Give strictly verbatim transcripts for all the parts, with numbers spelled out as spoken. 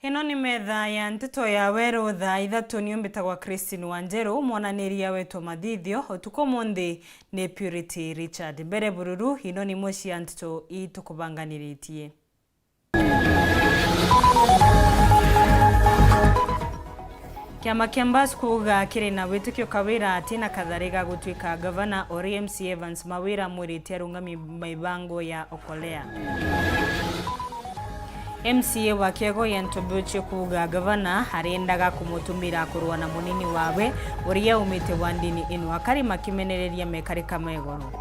Ino ni metha ya nteto ya weru thaa ithatu. Niu mbitagwa Christine Wanjeru, mwananiria wetu wa mathithio utuku umunthi ni Purity Richard. Mbere bururu, ino ni imwe cia nteto ii tukubanganiritie. Kiama kia Mbas kuuga kiri na witikio Kawira ati na kathari ga gutuika gavana, ori M C A Evans Mawira amwirite arungami mibango ya Okolea. M C A wa Kiego Ian Tobuchi kuuga gavana ariendaga kumutumira kurua na munini wawe uria umite wandini ino, akari makimenereria mekarika ma igoro.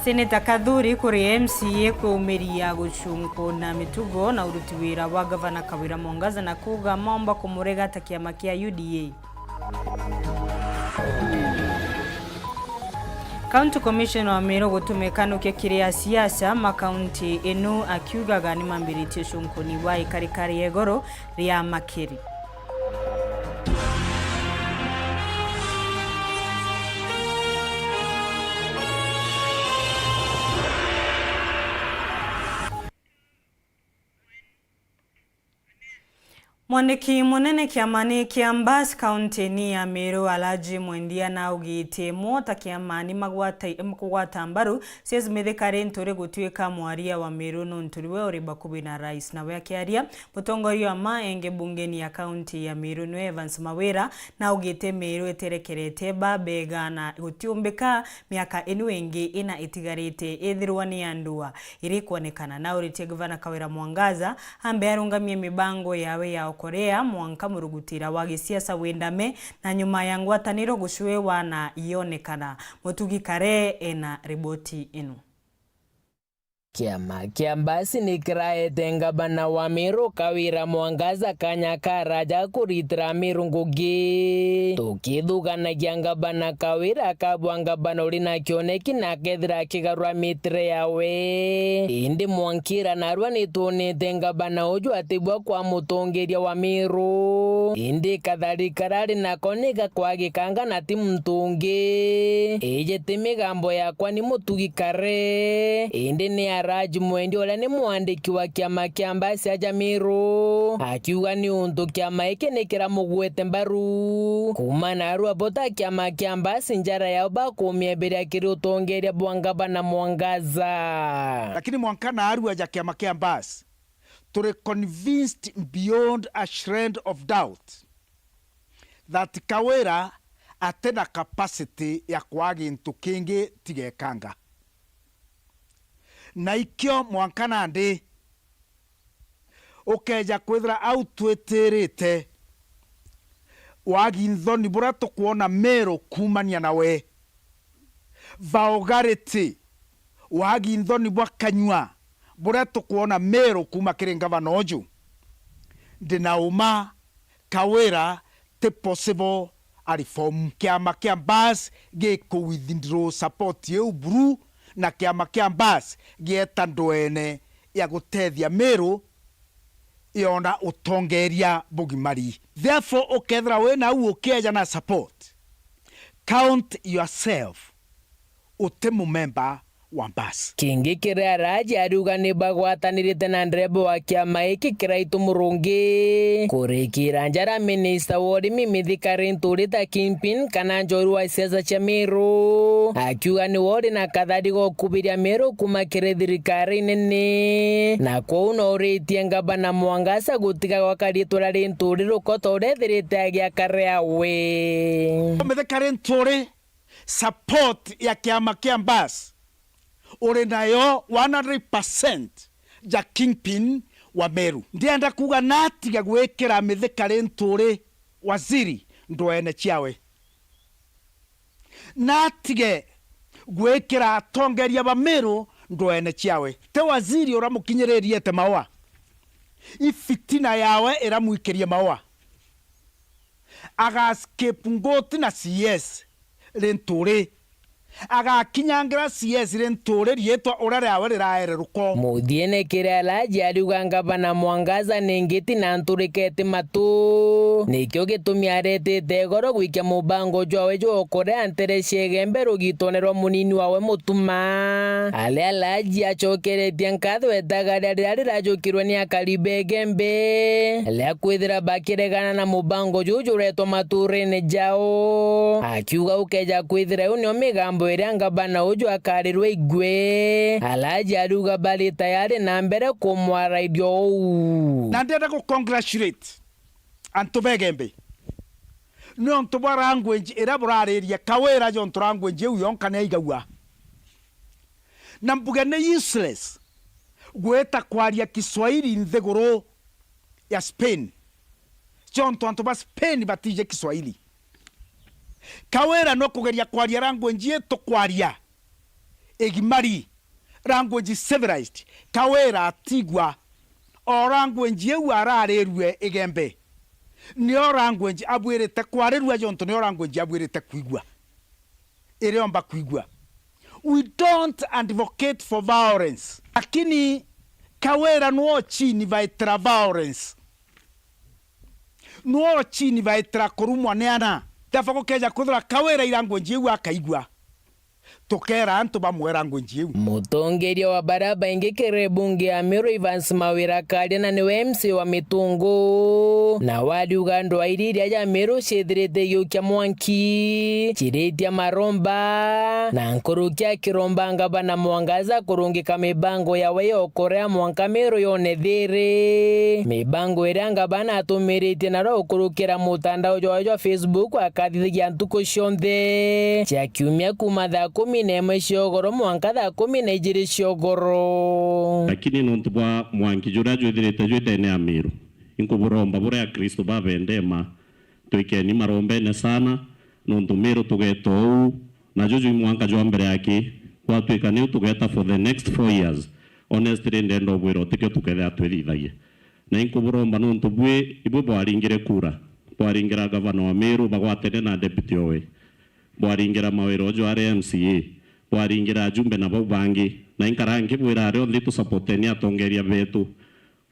Seneta Kathuri kuri M C A kwaumiria gucunkuna mitugo na uruti wira wa gavana Kawira Mwangaza na kuuga maomba kumurega ta kiama kia U D A. County Commissioner wa Meru gutumikanukia kiri asiasa ma county inu akiugaga nimambiritie ucunkuni wa ikarikari ya igoro ria makiri. Mwandiki munene kiamani kia Mbas kaunti-ini ya Meru, Alhaji Mwendia, naugite mo ta kiamani magwata-, kugwata mbaru Sias Mithika Linturi gutuika mwaria wa Meru, nontu niwe uri bakubi na rais. Nawe akiaria, mutongoria wa ma enge bungeni ya kaunti ya Meru niwe Evans Mawira, naugite Meru iterekerete ba bega na gutiumbika miaka inu ingi ina itigarite ithirwa ni ya ndua iri kwonekana. Nauritie Gavana Kawira Mwangaza ambe arungamie mibango yawe ya Okolea mwanka murugutira wa gisiasa windame na nyuma ya ngwataniro gucwewa na yonekana. Mutugi Kare ena riboti ino. Kiama kia Mbasi ni kiraete ngavana wa Meru Kawira Mwangaza kanya karaja kuritira Meru ngugi. Tukithuganagia ngavana Kawira akabwa ngavana uri na kioneki na akethira akigarura mitire yawe. Indi mwankira narua nitwonete ngavana uju atibwa kwa mutongeria wa Meru. Indi kathari karari nako ni gakwa gikanga na ti muntu ungi. Iji ti migambo yakwa ni mutugi Kare, indi ni Alhaji Mwendia uria ni mwandiki wa kiama kia Mbasi aja Meru, akiuga ni untu kiama giki ni kiramugwete mbaru. Kuuma narua bo ta kiama kia Mbasi njara yao bakumieberia kiri utongeria bwa ngavana Mwangaza. Lakini mwanka narua ja kiama kia Mbasi, turi convinced beyond a shred of doubt that Kawira ati na capacity ya kwaa gintu kingi tiga ekanga. Na ikio mwanka nandi ukeja kwithira au twitirite, wagi nthoni buria tukwona Meru kuumania nawe, vulgarity, wagi nthoni bwa kanyua buria tukwona Meru kuuma kiri ngavana uju, ndina uma Kawira ti possible a reform. Kiama kia Mbas giku withdraw support iu buru, na kiama kia Mbas gieta ndwene ya gutethia Meru yona utongeria bugimari. Therefore, ukethira wina u ukieja na support, count yourself uti mumemba wa Mbas. Kingi kiria Alhaji ariuga ni bagwatanirite na ndereba wa kiama giki kiraitu Murungi kurikira njara minista wa urimi Mithika Linturi ta kingpin kana njorua wa siasa cia Meru, akiuga niwe uri na kathari ga ukubiria Meru kuuma kiri thirikari nene, na kwou no uritie ngavana Mwangaza gutiga gwaka riitwa ria Linturi rukoto uria ethirite agiaka riawe. Mithika Linturi, support ya kiama kia Mbas uri nayo one hundred percent ja kingpin wa Meru. Ndienda kuuga natige gwikira Mithika Linturi waziri ndwene ciawe. Natige gwikira atongeria ba Meru ndwene ciawe. Ti waziri uramukinyiririete maua. I fitina yawe iramwikirie maua. Aga scapegoat na C S Linturi. Agakinyangira C S ri nturi riitwa uria riawe riraere ruko. Muthiene kiri Alhaji ariuga ngavana Mwangaza ni ngiti na nturiketi matu. Nikio gitumi aretete igoro gwikia mubango jwawe jwa ukorea ntere cia Igembe rugitone rwa munini wawe Mutuma. Aria Alhaji acokeretie nkatho etagaria riria rirajukirwe ni akari ba Igembe ria kwithira bakiregana na mubango juju juretwa maturene jao. Akiuga ukeja kwithira iu nio migambo iria ngavana uju akarirwe igwe, Alhaji ariuga bari tayari na mbere kumwarairia uu. Na ndenda ku congratulate antu ba Igembe nontu bwa language iria burariria Kawira, jontu language iu yonka ni aigagua. Na mbuge ni useless gwita kwaria Kiswahili nthiguru ya Spain, jontu antu ba Spain batiji Kiswahili. Kawira no kugeria kwaria language iitu kwaria Igimari, language civilized. Kawira atigua o language iu ararirue Igembe, nio language abwirite kwarirua, jontu nio language abwirite kwigua, iriomba kwigua. We don't advocate for violence. Lakini Kawira nuo chini baitira violence. Nuo chini baitira kurumwa ni ana. Therefore gukeja kwithira Kawira i language iu akaigua, tukera antu bamwe language iu. Mutongeria wa baria baingi kiri bunge ya Meru Evans Mawira Karia na niwe M C A wa Mitungu, na wariuga ndwaa iria iria ja Meru ciithirite igiukia mwanki, ciritia maromba, na nkuruki akiromba ngavana Mwangaza kurungika mibango yawe ya ukorea mwanka Meru yone thiri. Mibango iria ngavana atumiritie narua ukurukira mutandao jwawe jwa Facebook akathithagia ntuku cionthe cia kiumia kuuma thaa kumi na imwe cia ugoro mwanka thaa kumi na ijiri cia ugoro. Lakini nontu bwa mwanki juria jwithirite jwi ndene ya Meru, inkuburomba buri Akristo babendema, twikeni marombene sana, nontu Meru tugeeta uu, na juju i mwanka jwa mbere aki, gwatwika niu tugeeta for the next four years. Honestly, ndenda ubwira utikio tukethira twithithagia. Na inkuburomba nontu bwi, ibwi bwaringire kura, bwaringira gavana wa Meru bagwatene na deputy owe, bwaringira Mawira uju ari M C A, bwaringira ajumbe na bau bangi, na inkara nkibwira aria onthe itusapoteni atongeria betu.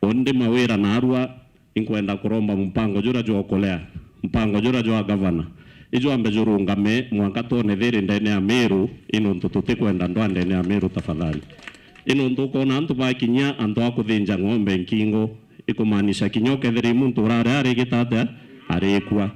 Undi Mawira naarua, inkwenda kuromba mpango juria jwa ukolea, mpango juria jwa gavana, ijwambe jurungame mwanka twone thiri ndene ya Meru, i nontu tutikwenda ndwaa ndene ya Meru tafadhali. I nontu ukoona antu bakinyia antu a kuthinja ng'ombe nkingo, ikumaanisha kinya ukethira i muntu urari arigita atia, arikua.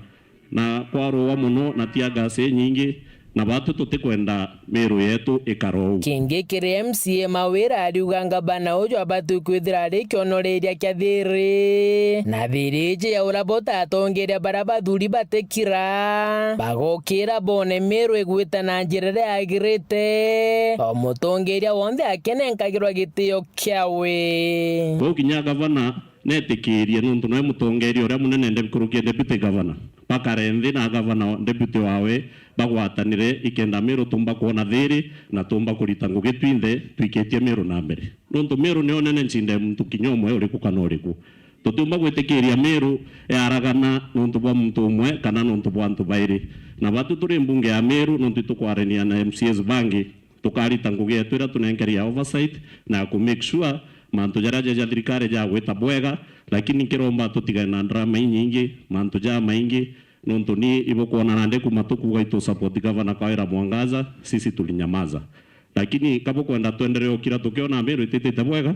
Na kwarua mono na tear gas inyingi, na batu tutikwenda Meru yetu ikara uu. Kingi kiri M C A Mawira ariuga ngavana uju abati kwithira ari kionoreria kia thiri, na thiri iji ya uria butatongeria baria bathuri batikira, bagokira bone Meru igwita na njira iria yagirite, o mutongeria wonthe akenenkagirwa gitio kiawe. Kwou kinya gavana netikirie, nontu noe mutongeria uria munene nde-, nkuruki ya deputy governor. Bakare nthi na gavana, deputy wawe, bagwatanire, ikenda Meru tumba kwona thiri, na tumba kurita ngugi twinthe, twikitie Meru na mbere. Nontu Meru nio nene nchinde muntu kinya umwe uriku kana uriku. Tutiumba gwitikiria Meru yaragana nontu bwa muntu umwe kana nontu bwa antu bairi. Na batu turi mbunge ya Meru, nontu itukwarania na M C As bangi, tukarita ngugi yetu iria tunenkeri ya oversight na ya ku make sure mantu jaria ja, ja thirikari jagwita bwega, lakini nkiromba tutigane na drama inyingi, mantu jamaingi, nontu ni ibukwona nandi kuma tukuuga itu support Governor Kawira Mwangaza, sisi tulinyamaza. Lakini kabukwenda twenderee ukira tukiona Meru ititite bwega?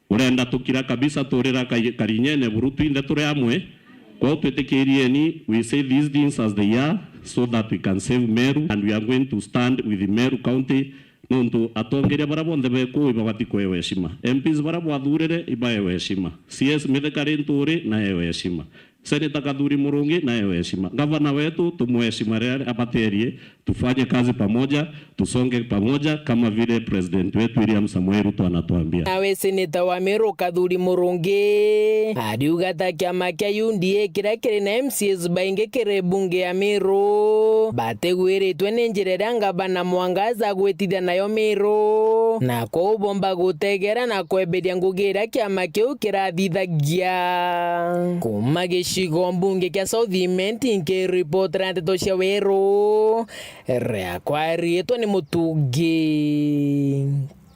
Urenda tukira kabisa turira kai-, karinyene buru twinthe turi amwe? Kwou twitikirieni, we say these things as they are so that we can save Meru and we are going to stand with Meru County, nontu atongeria baria bonthe bekuu ibabati kwewa heshima. M Ps baria bwathurire ibaewe heshima. C S Mithika Linturi naewe heshima. Senator Kathuri Murungi naewe heshima. Gavana wetu tumwe heshima riria abaterie, tufanye kazi pamoja, tusonge pamoja kama vile president wetu William Samoei Ruto anatuambia. Nawe seneta wa Meru Kathuri Murungi ariuga ta kiama kia U D A kiria kiri na M C As baingi kiri bunge ya Meru batigwiritwe ni njira iria ngavana Mwangaza agwitithia nayo Meru, na kwou bomba gutegera na kweberia ngugi iria kiama kiu kirathithagia. Kuma gicigo mbunge kia South Imenti, nkiripotera ndeto cia Weru, Riakwa riitwa ni Mutungi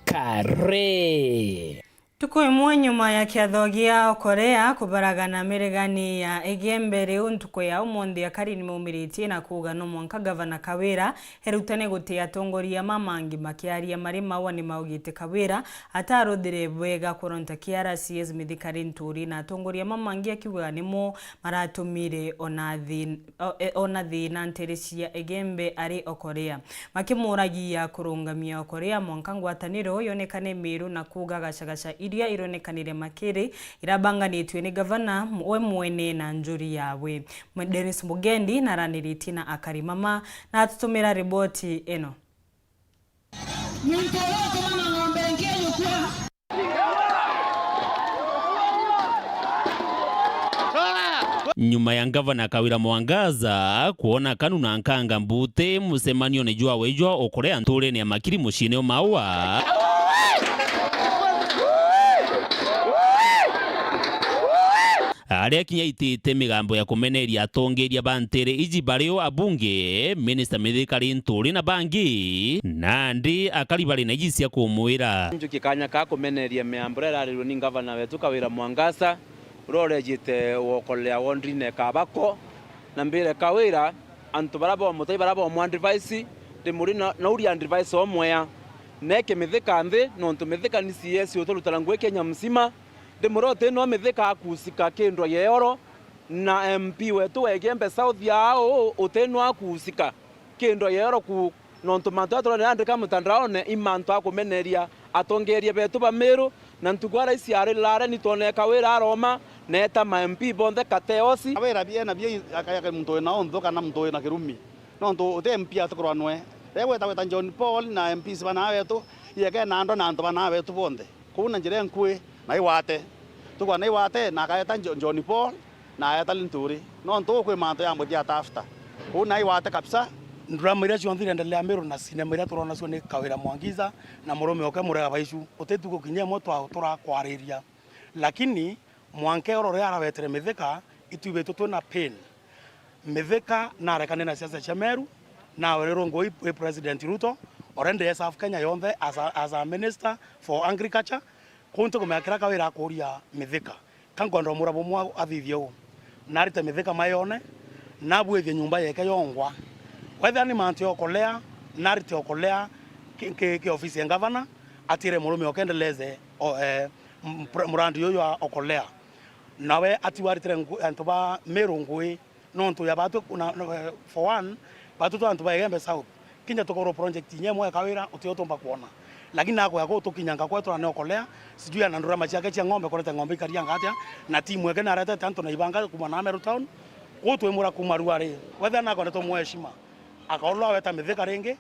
Kare. Ntuku imwe nyuma ya kiatho gia Okolea kubaragana mirigani ya Igembe, riu ntuku ya umunthi akari ni maumiritie na kuuga no mwanka Gavana Kawira erutane guti atongoria mamangi. Makiaria mari Maua ni maugite Kawira ataruthire bwega kuronta K R C S Mithika Linturi na atongoria mamangi akiuga nimo maratumire ona thi-, o-, e-, ona thina ntere cia Igembe ari Okolea. Makimuragia kurungamia Okolea mwanka ngwataniro yonekane Miru na kuuga gacagaca iria ironekanire makiri irabanganitue ni gavana we mwene na njuri yawe. Dennis Mugendi naraniritie na akari mama na atutumira riboti ino. Muntu uria utumana ng'ombe ingi nyukua. Nyuma ya Ngavana Kawira Mwangaza kwona Kanu na Nkanga Mbuti mucemanione jwawe jwa Okolea nturene ya Makiri muciine o Maua, aria kinya aitite migambo ya kumeneria atongeria ba ntere iji bari o abunge, Minista Mithika Linturi na bangi, nandi akari bari na iji cia kumwira. Njukie kanya ka kumeneria miambo iria irarirwe ni ngavana wetu Kawira Mwangaza, uria urejite wokolea wondine Kabako, na mbire Kawira, antu baria bomutai, baria bomu advice, ndimuri na, na uri advice omwea, neke Mithika nthi, nontu Mithika ni C S uturutana ngui Kenya mzima, ndimuri uti no Mithika akusika kindwa yeoro, na M P wetu wa Igembe South ya au uti no akusika kindwa yeoro ku, nontu mantu jaria turona andika mutandaone i mantu a kumeneria atongeria betu ba Miru, na ntuku aria iciari lare ni twoneka Kawira aroma, neeta ma M P bonthe kateosi. Kawira biena bia akayaka muntu wina ontho kana muntu wina kirumi, nontu uti M P atukuranwe. Riria gwetagweta John Paul na M Ps bana betu, ieke na andwa na antu bana betu bonthe. Kuu na njira enkui, na igwate. Tukwa na igwate, na akaeta Jo-, John Paul, na aeta Linturi. Nontu kwi mantu ya muthia atafuta. Kuu na igwate kabisa. Drama iria cionthe irendelea Miru na sinema iria turona cio ni Kawira Mwangiza na murume oke Murega Baicu. Uti tuku kinya imwe twa-, turakwariria. Lakini mwanka oro riria arawetire Mithika, itwibitwe twina pain. Mithika narekane na siasa cia Meru, nawererwe ngui i President Ruto, already e serve Kenya yonthe as a, as a minister for agriculture. Kuu ntikumenya kiria Kawira akuria Mithika. Ka nkwenda umura bumwe athithie uu. Narite Mithika mayone, nabwithie nyumba yeke yongwa. Wethira ni mantu ya Okolea, narite Okolea ki, ki, ki ofisi ya ngavana, atire murume okendeleze o, eh, m-, murandi uyu wa Okolea. Nawe atiwaritire ngu-, antu ba Meru ngui, nontu ya batwi na, na, eh, for one, batwi twa antu ba Igembe South. Kinya tukorwo project inya imwe ya Kawira, uti utumba kwona. Lakini nakwea gutukinyanga kwetu na niokolea, sijui ana ndurama ciake cia ng'ombe, kurete ng'ombe ikarianga atia, na timu eke naretete antu na ibanga kuma na Meru Town, kuu twimura kuma ruari. Wethira nakwenda tumwe heshima, akaurwa weta Mithika ringi,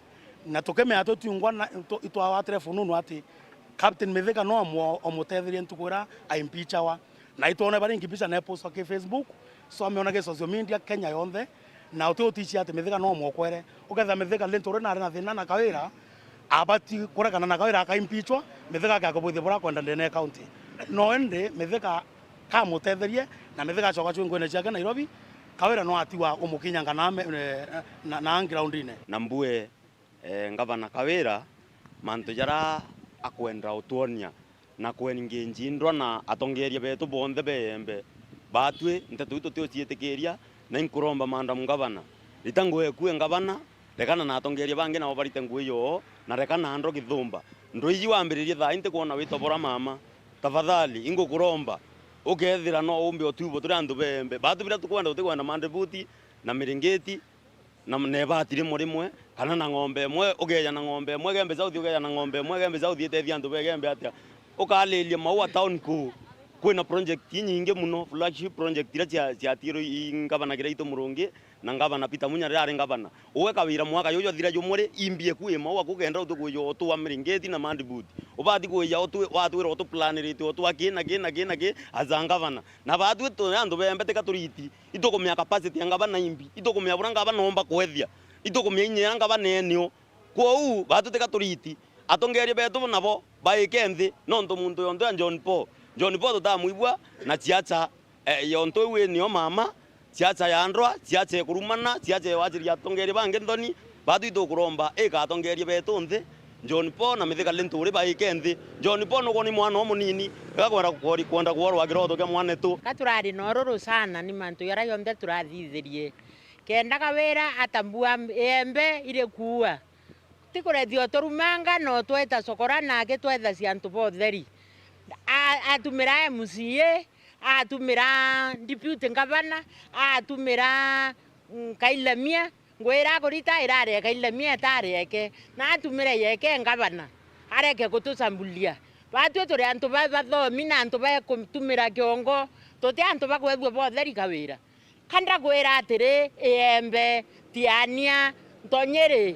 na tukimenya tutiungwa na, tu-, itwawatire fununu ati Captain Mithika no amu-, omutetherie ntuku iria aimpeachawa. Na itwone bari ngibica na epostwa ki Facebook, so ameona ki social media Kenya yonthe, na uti uticia ati Mithika no mwokwere. Ukethira Mithika Linturi nari na thina na Kawira, abati kurekana na Kawira akaimpeachwa, Mithika akea kubwithia buria akwenda ndene ya county. No indi Mithika kamutetherie, na Mithika acoka cwingwene ciake Nairobi, Kawira no atiwa umukinyanga na ame-, eh, na, na groundine. Na mbue eh, Ngavana Kawira, mantu jaria akwenda utwonia na ku-engage ndwa na atongeria betu bonthe be Igembe. Batwi, nteto iu tutiuciitikiria, na inkuromba Madam Ngavana, rita ngui eku e ngavana, rekana na atongeria bangi nabo barite ngui yoo, na rekana ndwa githumba. Ndwa iji wambiririe thaa ii ntikwona witobora mama. Tafadhali, ingukuromba, ukethira no umbe utubo turi antu be Igembe. Batu biria tukwenda, tutikwenda mandibuti na miringiti, na, na ibati rimwe rimwe, kana na ng'ombe imwe, ugeja na ng'ombe imwe, Igembe South ugeja na ng'ombe imwe, Igembe South itethia antu ba Igembe atia? Ukariria Maua town kuu, kwina project inyingi muno, flagship project iria cia, ciatirwe i, i ngavana Kiraitu Murungi, na ngavana Peter Munya riria ari ngavana. Uwe Kawira mwaka juju jwathira jumwe ri, imbi eku i Maua kuu kenda uti kwija utua miringiti na mandibuti. Ubati kwija utu-, watwira utuplanirite utua ki na ki na ki na ki, as a ngavana. Na batwi twi antu ba Igembe tika turiti, itukumenya capacity ya ngavana imbi, itukumenya buria ngavana oomba kwethia, itukumenya inya iria ngavana enio. Kwou batwi tika turiti, atongeria betu nabo baike nthi, nontu muntu yonthe ya John Paul, John Paul tutamwigua na ciaca, eh, yontu iu inio mama, ciaca ya ndwa, ciaca ya kurumana, ciaca ya gwaciria atongeria bangi nthoni, Baatwi tukuromba igatongeeria beetu nthi, John Paul na Mithika Linturi baike nthi. John Paul nukwona ni mwana umunini, iga kwenda kwori-, kwenda kworwa kiroto kia mwanetu. Ka turari na ururu sana ni mantu jaria jonthe turathithirie. Kenda Kawira atambua iembe iri kuua. Ti kurethia uturumanga na utweta cokora na agitwethacia antu ba utheri. A-, atumira M C A, atumira deputy governor, atumira, mm, Kailamia, ngui ira akurita irari ya Kailamia itari yeke, na atumire yeke ngavana, areke gutucambulia. Batwi turi antu ba-, bathomi na antu ba kutumira kiongo, tuti antu ba kwethua ba utheri Kawira. Ka ndakwira atiri, Iembe, Tiania, Ntonyiri,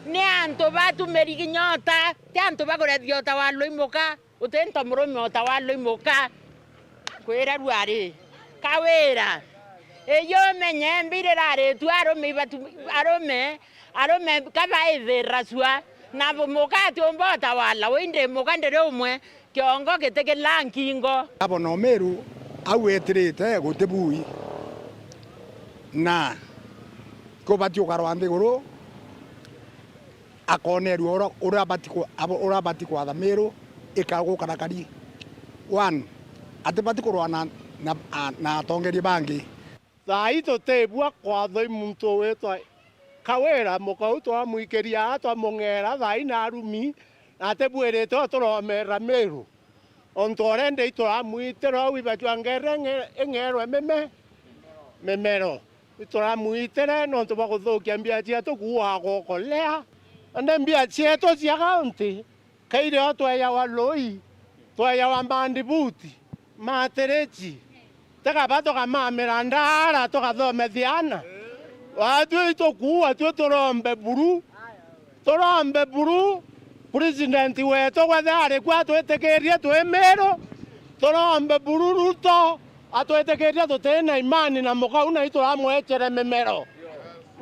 ni antu batumiri kinya uta, ti antu bakurethia uta wa Luimuka, uti nto murume uta wa Luimuka. Kwira ruari, Kawira, iyo umenye mbi iriraritue arume ibatu-, arume, arume ka baithirira cua, na bu-, muka atiumba utawala, wi ndi muka ndiri umwe, kiongo gitikilaa nkingo. Abo no Meru au etirite guti bui, na kubati ukarwa nthiguru, akonerua ura-, uria abati ku-, abo-, uria abati kwatha Meru ikagukara kari. One, atibati kurwa na, na, a, na atongeria bangi. Thaa ii tutibua kwathwa i muntu witwa Kawira, muka u twamwikiria aa twamung'era thaa ii na arumi, na atibwirite o turomeera Miru. Ontu already ituramwitira au ibajwa ngeera ing'e-, ing'erwe mime-, mimero. Ituramwitire nontu bwa kuthukia mbia cietu kuuaga gukolea. Indi mbia cietu cia kaunti, kairi o tweejawa lui, tweejawa mandibuti, matirici, tikaba tukamamira ndaara tukathomethia aana. Waatwi itukuua twi turombe buru, turombe buru president weetu, kwethira ari ku atwitikirie twi Miru, turombe buru Ruto atwitikirie tuti na imani na mukau na ituramwechere mimero.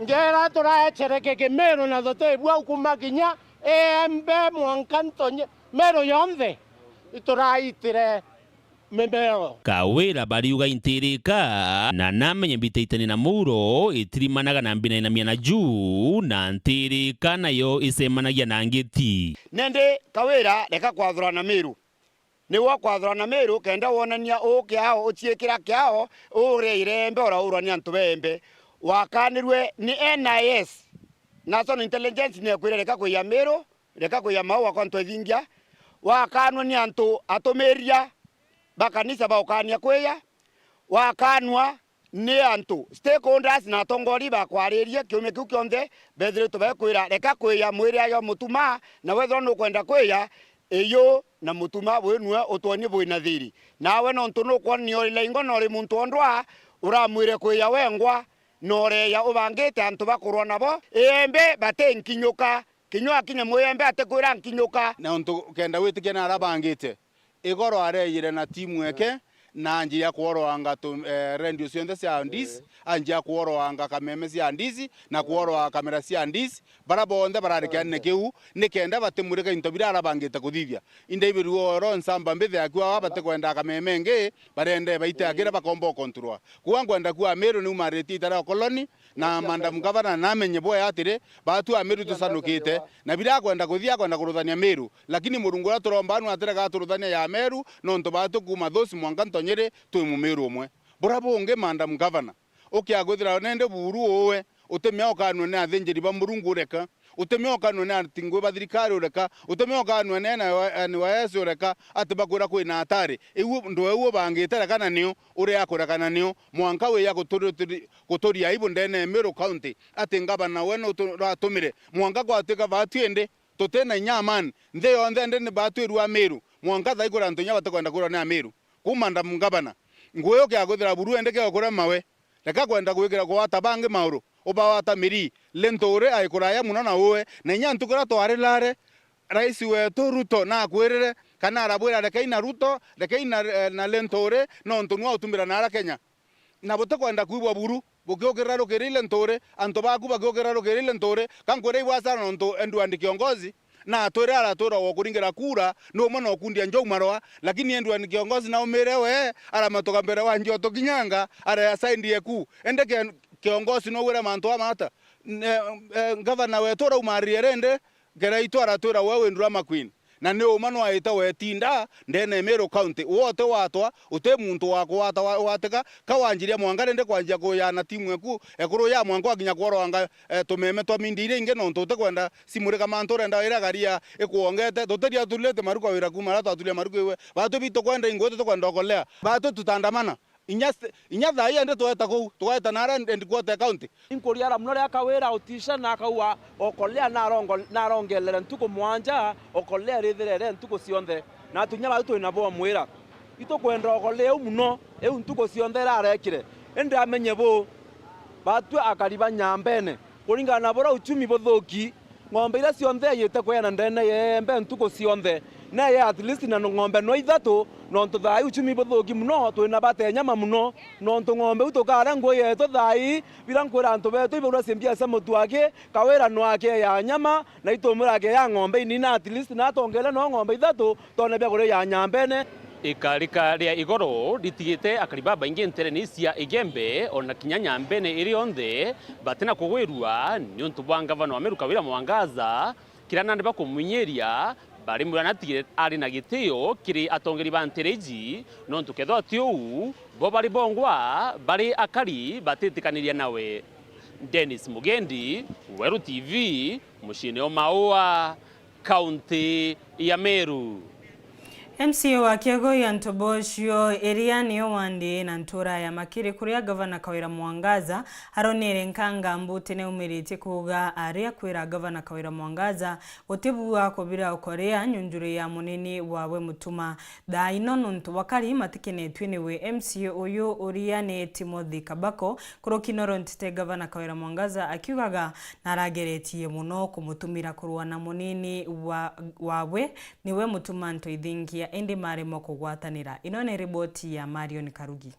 Ngeera turaechere kikimiru na tutibua kuma kinya Iembe mwanka Ntonye, Meru yonthe ituraitire mimero. Kawira bariuga intirika, na namenye mbitaitania na muuro itirimanaga na mbinainamia na juu, na ntirika nayo icemanagia na ngiti. Nandi Kawira, reka kwathurana Miru. Niwe ukwathurana Miru kenda wonania uu kiao, uciikira kiao, uria irembe, uraurwa ni antu ba Embe. Wakanirwe ni N I S, National Intelligence, niekwire reka kwiya Miru, reka kwiya mau akwa ntwethingia. Wakanwa ni antu atumiria ba kanisa baukania kwiya. Wakanwa ni antu, stakeholders na atongoria bakwaririe kiumia kiu kionthe, bethiritwe bakwira, reka kwiya mwiri ayo mutuma, na wethirwa nukwenda kwiya, iyu na mutuma bwi nwe utwonie bwi na thiri. Nawe nontu nukwonania uri laingo na uri muntu ondwa, uramwire kwiya wengwa, na ureya ubangite antu bakurwa nabo, Iembe batinkinyuka, kinya wakinya Mwiembe atikwira nkinyuka. Na untu kenda witikia na ara bangite, Igoro areejire na timu eke, na anjia kworoanga tu, eh, radio cionthe cia Ndisi, anjia kworoanga kameme cia Ndisi, na kworoa kamera cia Ndisi, bara bonthe barari kianene kiu, nikenda batimurika into biria arabangite kuthithia. Indi ibirua oro nsamba mbithi akiwa aa batikwenda kameme ingi, barende baite akira bakomba ukontrua. Kuua nkwenda kuua Miru niumaritie ita ria ukoloni, na Madam Governor namenye bwea atiri, baatu a Miru tucanukite, na biria akwenda kuthia akwenda kuruthania Miru. Lakini Murungu uria turomba nu atirega aturuthania ya Meru, nontu baatu kuuma Thusi mwanka Ntonyiri twi Mumiru umwe. Buria bungi, Madam Governor, ukia kwithira nende buuru uwe, utimea ukanua ni athinjiri ba Murungu ureka, utimea ukanua ni atingui ba thirikari ureka, utimea ukanua ni N Y S ureka, ati bakwira kwina atari. Iu ndwe u ubangite reka na niu, uria akureka na niu, mwanka wiya guturi-, guturi-, guturia aibu ndene ya Meru County, ati ngavana we nu tu-, uratumire, mwanka gwatuika baatu indi, tuti na inya amani. Nthi yonthe ndi ni batwirua Amiru. Mwanka thai kuri antu inya batikwenda kwirwa ni Amiru. Kuuma Madam Governor, ngui ukia kwithira buru indi kio kuria mawe. Reka kwenda gwikira kugwata bangi mauru. Ubawata miri. Linturi ai kuraya muno na uwe. Na inya ntuku iria twarirare, rais wetu Ruto nakwirire, kana arabwira, "Rekei na Ruto, rekei na, eh, na Linturi, nontu nwa utumira na ara Kenya." Na butikwenda kwigua buru, bukiukirira rukiri ile nturi, antu baku bakiukirira rukiri ile nturi, ka nkwira ibwacana nontu Edward Kiongozi, na atwire aratwira o kuringira kura, ni umwe na ukundia njou marwa, lakini Edward Kiongozi naumire we, aramatuka mbere wa Njoto Kinyanga, areya side eku. Indi Ken-, kiongozi no wire mantu amata. Ne, eh, ngavana wetu uraumaririe rindi, Kiraitu aratwira we wi drama queen. Na ni uma no aite wetinda ndene ya Meru County. Wote watwa, uti muntu wa kuwata wa-, watika, ka wanjiria mwanka rindi kwanjia kuyana timu eku, ekuru ya mwanka wakinya kworoanga, eh, tumeme twa mindi iria ingi nontu utikwenda simurika mantu urenda ira garia ikuongete. Tutiria turite maruka wira kuma aria twaturia maruka iwe. Batu bitu kwenda ingwe tutikwenda okolea. Batu tutandamana. Inya st-, inya thaa ii indi tweta kuu, tweta naria headquarter ya county. Inkuria ara muno ria Kawira utisha na akauga, okolea narongo-, narongelere ntuku mwanja, okolea rithirere ntuku cionthe. Na atunya bau twi nabo mwira. Itukwenda okolea iu muno, iu ntuku cionthe irarekire. Indi amenye bu, batwi akari ba Nyambene. Kuringana na buria uchumi buthuki, ng'ombe iria cionthe aijite kweana ndene yeembe ntuku cionthe, neye at least na ng'ombe no ithatu, nontu thaa ii uchumi buthuki muno, twina bata ya nyama muno, nontu ng'ombe iu tukaria nguo yeetu thaa ii, biria nkwira antu beetu ibaurua cimbia cia mutu aki, Kawira no ake ya nyama, na itumira ake ya ng'ombe inini, at least na atongere no ng'ombe ithatu, twone bia kuria ya Nyambene. Ikarika ria igoro ritigite akari babaingi ntereni cia Igembe, ona kinya Nyambene iri yonthe, batina kugwirua niuntu bwa ngavana wa Meru Kawira Mwangaza, kiria nandi bakumwinyiria, barimwira natigire ari na gitio kiri atongeri ba ntere iji, nontu kethwa ti uu, bo bari bongwa bari akari batitikaniria nawe. Dennis Mugendi, Weru T V, muciine o Maua, kaunti ya Meru. M C A wa Kiego ya Ntobocio iria niyo wandi na ntura ya Makiri, kuria Gavana Kawira Mwangaza aronire nkanga mbuti niaumiritie kuuga ari akwira Gavana Kawira Mwangaza gutibua kubira ukoria nyunjuri ya munini wawe Mutuma. Thaa ino nontu bakari matikenetue niwe M C A uyu uria ni Timothy Kabako, kuruki noro ntite Gavana Kawira Mwangaza akiugaga narageretie muno kumutumira kurua na munini wa, wawe, niwe Mutuma Ntoithingia, indi maremwa kugwatanira. Ino ni riboti ya Marion Karugi.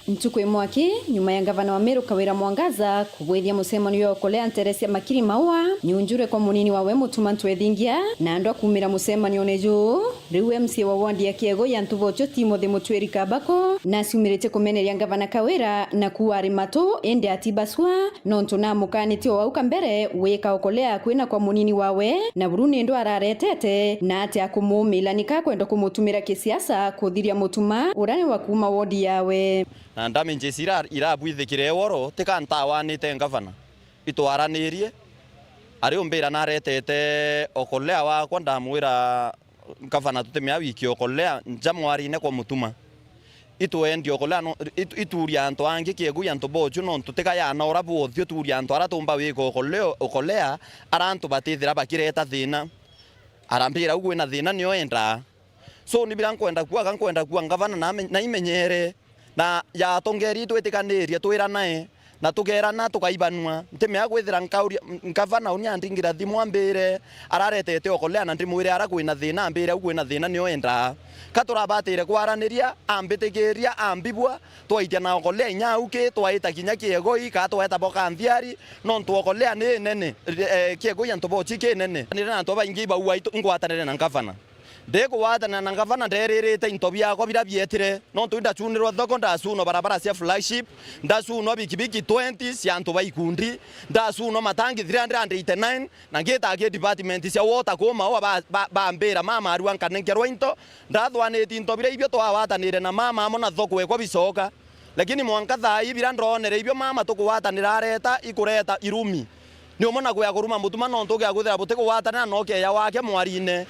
Ntuku imwe aki, nyuma ya ngavana wa Meru Kawira Mwangaza kubwithia mucemanio ya ukolea ntere cia Makiri Maua, nyunjure kwa munini wawe Mutuma Ntwethingia, na andu akumira mucemanione juu, riu M C A wa wandi ya Kiego ya Ntubocho Timothy Mutwiri Kabako naciumiritie kumeneria ngavana Kawira na kuari matu, indi atibasua, nontu namukaanitie o au kambere wika ukolea kwina kwa munini wawe, na buru ni ndu araretete, na ati akumumila nika kwenda kumutumira kisiasa kuthiria Mutuma uria ni wa kuuma wodi yawe. Na damages ira irabwithikire woro tika ntawanite ngavana. Itwaranirie, ari umbira naretete okolea wakwa, ndamwira, ngavana, tutimea wiki okolea nja mwarine kwa Mutuma. Itwendie okolea no, itu-, ituria antu angi Kiegu ya Ntobocho, nontu tika yana ura bwothio turia antu ara tumba wika okolea, okolea, ara antu batithira bakireta thina. Arambira, u kwina thina nio endaa. So, ni bira nkwenda kuaga, nkwenda kua ngavana na ame-, na imenyere. Na yatongerie itwitikanirie twiranae, na tukeerana tukaibanua. Ntimea kwithira nkauria, ngavana uni andingira thimu ambire, araretete okolea na ndimwire ara kwina thina, ambire au kwina thina nio endaa. Ka turabatire kwaraniria, ambitikiria, ambibua, twaitia na okolea inya au ki, twaita kinya Kiegoi, ka twaeta boka nthiari, nontu okolea ni nene, eh, Kiegoi ya Ntobochi ki nene. Nire na antu babaingi baua itu-, ingwatanire na ngavana. Ndikugwatanira na ngavana, nderirite into biakwa biria bietire, nontu indacunirwa thoko, ndacunwa barabara cia flagship, ndacunwa bikibiki twenty cia antu ba ikundi, ndacunwa matangi three hundred and eighty-nine, na ngita aki department cia water kuu Maua ba, ba, bambira, "Mama arua nkanenkerwa into." Ndathwaniti into biria ibio twagwatanire na mama amo na thoko ekwa bicoka. Lakini mwanka thaa ii biria ndonere ibio mama tukugwatanira areta, ikureta irumi. Ni umwe na kwea kuruma Mutuma, nontu ukea kwithira butikugwatanira na ukeya wake mwarine.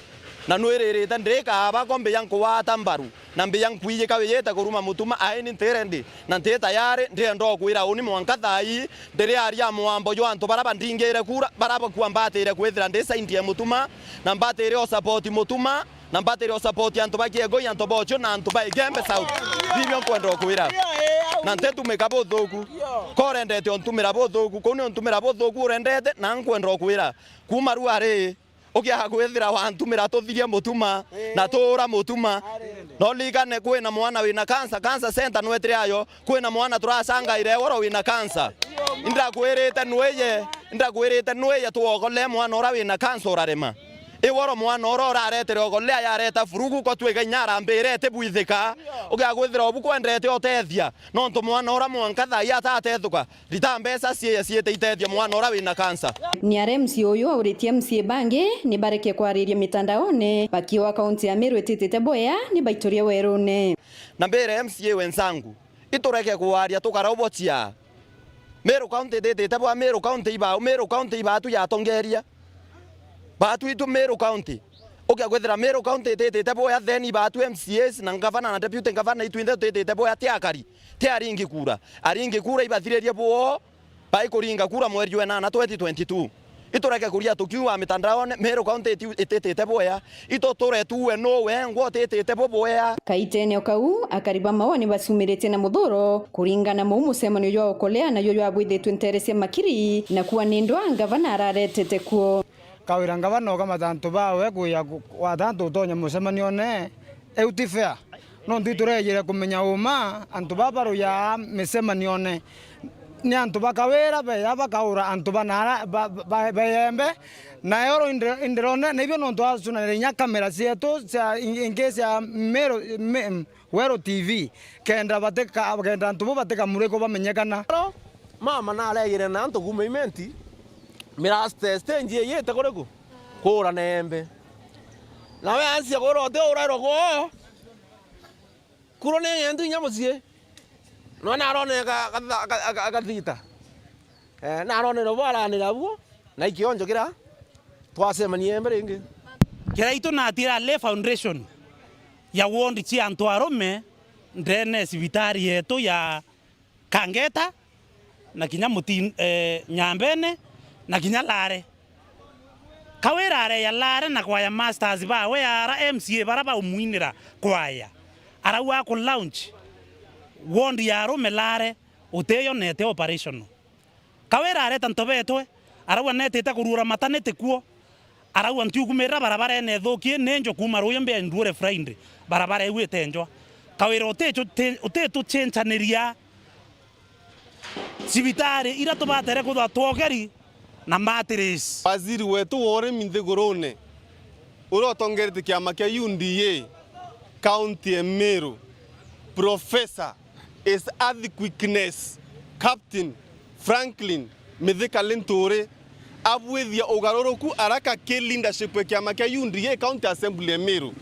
Na nwiririte ndikaba ko mbia nkugwata mbaru, na mbia nkwijika wijite kuruma Mutuma, ai ni nti ready, na nti tayari, ndienda ukwira uni mwanka thaa ii, ndiri aria mwambo jwa antu bara bandingire kura, bara bakua mbatire kwithira ndi side ya Mutuma, na mbatire o support Mutuma, na mbatire o support antu ba Kiegoi, antu ba Ocho, na antu ba Igembe South. Bibio nkwenda ukwira. Na ntitumika buthuku. Ko urendete untumira buthuku, kuu ni untumira buthuku urendete, na nkwenda ukwira. Kuma riu ari, ukiaga kwithira wantumira tuthirie Mutuma, na tuura Mutuma. No uririkane kwina mwana wina cancer, cancer center nwetire ayo, kwina mwana turacangaire woro wina cancer. Indakwirite nwije, indakwirite nwije tuokole mwana ura wina cancer urarema. Iworo mwana ura uraretere ogollea yareta furugu, ko twiga inya arambire itibwithika. Ugia gwithira ubu kwendete utethia, nontu mwana ura mwanka thaa ii atatethuka. Rita mbeca ciiye ciite itethia mwana ura wina kansa. Ni aria M C A uyu auritie M C A bangi ni bareke kwariria mitandaone, bakiuga kaunti ya Meru ititite bwea ni baiturie werune. Na mbire M C A wenzangu, itureke kuaria tukara ubocia. Meru County ititite bwea, Meru County ibau, Meru County ibatu yatongeria. Batu itu Meru County. Ukia gwithira Meru County ititite bwea, then ibatu M C As na ngavana na deputy ngavana itwinthe tutitite bwea, ti akari, ti aringi kura. Aringi kura ibathiririe bwoo, baikuringa kura mweri jwa enana twenty twenty-two. Itureke kuria tukiuga mitandaone, Meru County iti-, ititite bwea. Ituture tuwe nu wengwa utitite bu bwea. Kaitene o kau, akari ba Maua ni bacumiritie na muthuro kuringana mau mucemanio jwa okolea najo jwabwithitwe ntere cia Makiri, na kuwa ni ndwa ngavana araretete kuo. Kawira ngavana ukamata antu bawe kuya ku-, gwata antu utonya mucemanione, iu ti fair. Nontu iturejire kumenya uma antu baa baruyaa micemanione ni antu ba Kawira, beya bakaura antu ba nara, ba, ba, ba Iembe. Na ero inde-, indirone, na ibio nontu acunanire inya kamera cietu cia, in-, ingi cia Meru, me-, Weru T V, kenda batika-, kenda antu bo batikamurikwa bamenyekana. Mama naregire na antu kuuma Imenti, miraste stage iyite kuriku? Kuura na Iembe. Nawe ansia kuura uti urairwa kwoo. Kuro ni ngentu inya mucii. No narone ka, ka, ka, ka, kathita. Eh, naronere bo aranira buo, na ikionjo kira twacemania Iembe ringi. Kiraitu natira le foundation ya ward cia antu arume ndene cibitari yetu ya Kangeta, na kinya Mutin-, eh, Nyambene, na kinya Lare. Kawira areya Lare na kwaya masters bawe ara M C A bara baumuinira kwaya. Arauga aku launch ward ya arume Lare utiyonete operational. Kawira areta ntobetwe, arauga netite kuruura maternity kuo. Arauga ntiukumirira barabarene ithuki, ni njo kuuma ruuyu mbia nduure Friday, barabara iu ite njwa. Kawira utitu-, ti-, utituchenchaniria cibitari ira tubatere kwithwa twogeri na mattress. Waziri wetu wa urimi nthigurune, uria utongeretie kiama kia U D A kaunti ya Meru, Professor His Earthquakeness Captain Franklin Mithika Linturi abwithia ugaruruku araka ki leadership ya kiama kia U D A County Assembly ya Meru.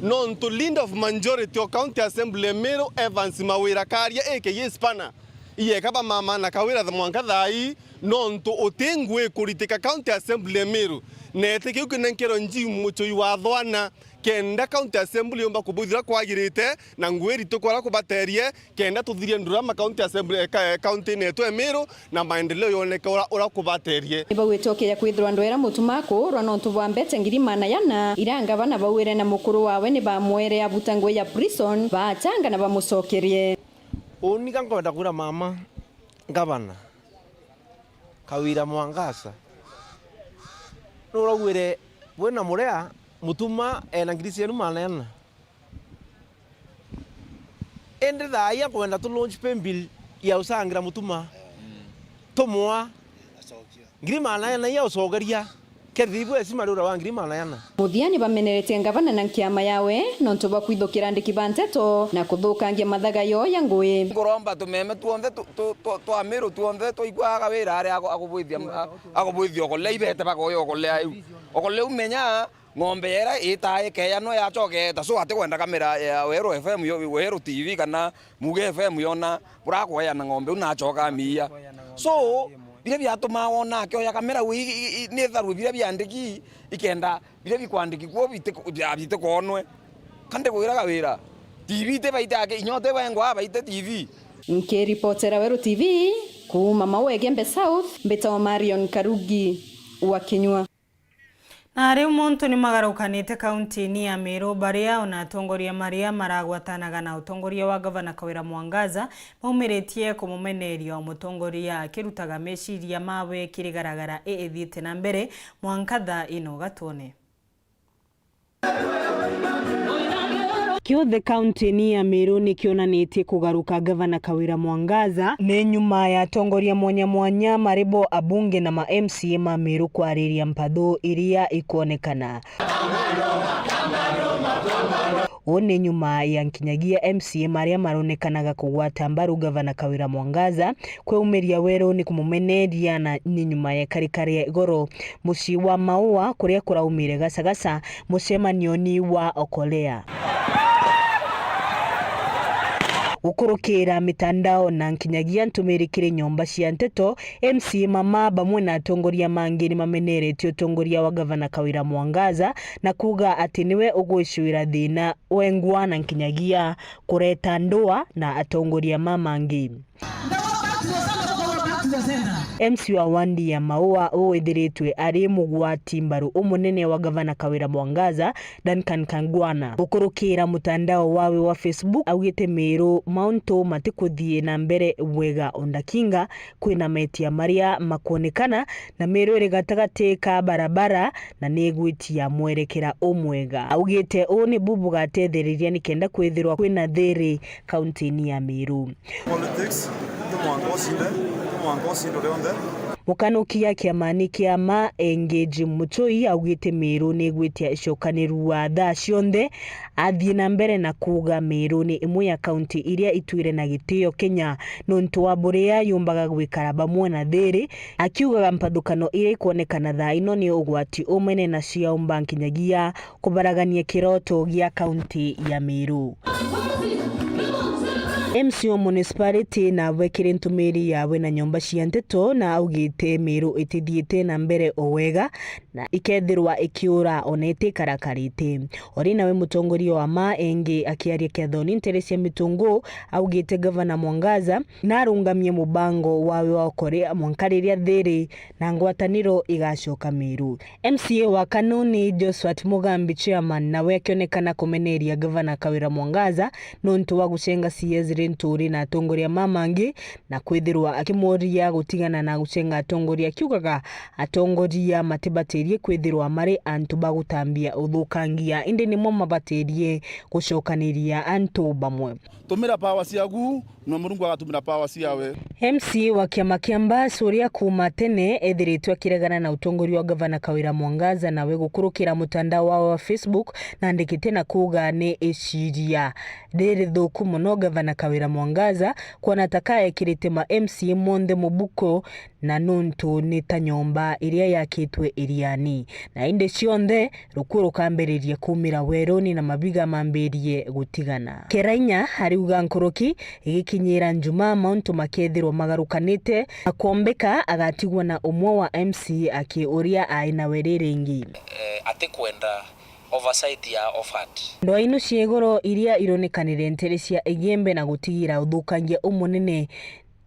Nontu leader of majority o County Assembly ya Meru, Evans Mawira Karia A K A Spanner, iyeka ba mama na Kawira mwanka thaa ii, nontu uti ngui ikuritika County Assembly ya Meru. Nete kiu kinenkerwe Jim Muchui wa Thwana, kenda County Assembly yumba kubwithira kwagirite, na ngui iritu kwara kubaterie, kenda tuthirie ndurama County Assembly, eh, ka-, county-ini yetu ya Meru, na maendeleo yoneke ura, ura kubaterie. Ni baugite ukeja kwithirwa ndwera mutuma kuurwa nontu bwa mbeca ngiri maana yana, ira ngavana bauire na mukuru wawe ni bamwere abuta ngui ya prison, baatanga na bamucokerie. Uni ka nkwenda kwira mama ngavana, Kawira Mwangaza, nuraugire bwina murea mutuma ena ngiri cienu maana yana. Indi thaa ii akwenda tu launch pay bill ya ucangira mutuma. Tumwa. Ngiri maana yana iya ucokeria. Kethi ibu esima riura wa ngiri maana yana. Muthia ni bameneretie ngavana na nkiama yawe nontu bwa kwithukira andiki ba nteto na kuthukangia mathaga yoo ya ngui. Nguromba tumeme tuonthe tu, tu, tu, twa Meru tuonthe twaigua Kawira ari agu-, agubwithia, agubwithia okolea ibete bakoya okolea iu. Okolea iu menya ng'ombe yera itaa ikeyanwa yacoka yeta, so atikwenda kamera ya Weru F M yo, Weru T V kana Muge F M yona burakoyana ng'ombe u nacoka amiia. So biria biatumaa wona akioya kamera wi, i, i, ni tharue biria biandiki ikenda biria bikwandiki kuo biti, bitikonwe. Kandi kwira Kawira, T V ti baite ake, inya uti bengwa baite T V. Nkiripotera Weru T V kuuma Maua Igembe South, mbitagwa Marion Karugi wa Kinyua. Na riu montu ni magarukanite kaunti-ini ya Meru, baria ona atongoria maria maragwatanaga na utongoria wa Gavana Kawira Mwangaza maumiritie kumumeneria o mutongoria akirutaga meciria mawe kiri garagara iithiite na mbere mwanka thaa ino. Gatwone. Githuthi kaunti-ini ya Meru ni kionanitie kugaruka Gavana Kawira Mwangaza ni nyuma ya atongoria mwanya mwanya, mari bo abunge na ma M C A ma Meru kwariria mpathu iria ikwonekana. Uu ni nyuma ya nkinyagia M C A maria maronekanaga kugwata mbaru Gavana Kawira Mwangaza kweumiria weruni kumumeneria, na ni nyuma ya ikarika ria igoro mucii wa Maua kuria kuraumire gacagaca mucemanioni wa Okolea. Gukurukira mitandao na nkinyagia ntumiri kiri nyomba cia nteto, M C A mama bamwe na atongoria mangi ni mameneretie utongoria wa Gavana Kawira Mwangaza na kuuga ati niwe ugwicwira thina wengwa na nkinyagia kureta ndua na atongoria ma mangi. M C A wa wandi ya Maua uu withiritwe ari mugwati mbaru umunene wa Gavana Kawira Mwangaza, Duncan Kangwana. Gukurukira mutandao wawe wa Facebook, augite Meru mauntu matikuthii na mbere bwega o ndakinga, kwina metia maria makwonekana, na Meru iri gatagati ka barabara na ni igwitia mwerekera umwega. Augite uu nibu bugatethereria nikenda kwithirwa kwina thiri kaunti-ini ya Meru. Politics, ti mwanka ucinde, ti mwanka ucinde rionthe. Mukanukia kiamani kia ma Engage Muchoi augite Meru ni igwitia icokaniru wa thaa cionthe, athii na mbere na kuuga Meru ni imwe ya kaunti iria itwire na gitio Kenya nontu wa buria yumbaga gwikara bamwe na thiri, akiugaga mpathukano iria ikwonekana thaa ino ni ugwati umunene na ciaumba nkinyagia kubaragania kiroto gia kaunti ya Meru. M C A wa municipality nawe kiri ntumiri yawe na nyomba cia nteto na augite Meru itithiite na mbere o wega na ikethirwa ikiura ona itiikarakarite. Ori nawe mutongoria wa ma Engage akiaria kiathoni ntere cia Mitungu augite Gavana Mwangaza narungamie mubango wawe wa ukoria mwanka riria thiri na ngwataniro igacoka Meru. M C A wa Kanu ni Josphat Mugambi, chairman, nawe akionekana kumeneria Gavana Kawira Mwangaza nontu wa gucenga C S Linturi na atongoria ma mangi na kwithirwa akimuria gutigana na gucenga atongoria, akiugaga atongoria matibatirie kwithirwa mari antu ba gutambia uthukangia, indi nimo mabatirie gucokaniria antu bamwe. Tumira power ciaku, na Murungu agatumira power ciawe. M C A wa kiama kia Mbas uria kuuma tene ethiritwe akiregana na utongoria wa Gavana Kawira Mwangaza, nawe gukurukira mutandao wawe wa Facebook, naandikite na kuuga ni iciria ririthuku mono Gavana Kawira Mwangaza, kwona ta kaekirite ma M C A monthe mubuko, na nontu ni ta nyomba iria yakitwe iriani, na indi cionthe rukuu rukambiriria kuumira weruni na mabiga mambiririe gutigana. Kerainya ariuga nkuruki igikinyira Njumaa mauntu makethirwa magarukanite, na kwombika agatigwa na umwe wa M C A aki uria ai nawe riringi. Eh, atikwenda oversight ya OFAT. Ndwaa ino cia igoro iria ironekanire ntere cia Igembe na gutigira uthukangia umunene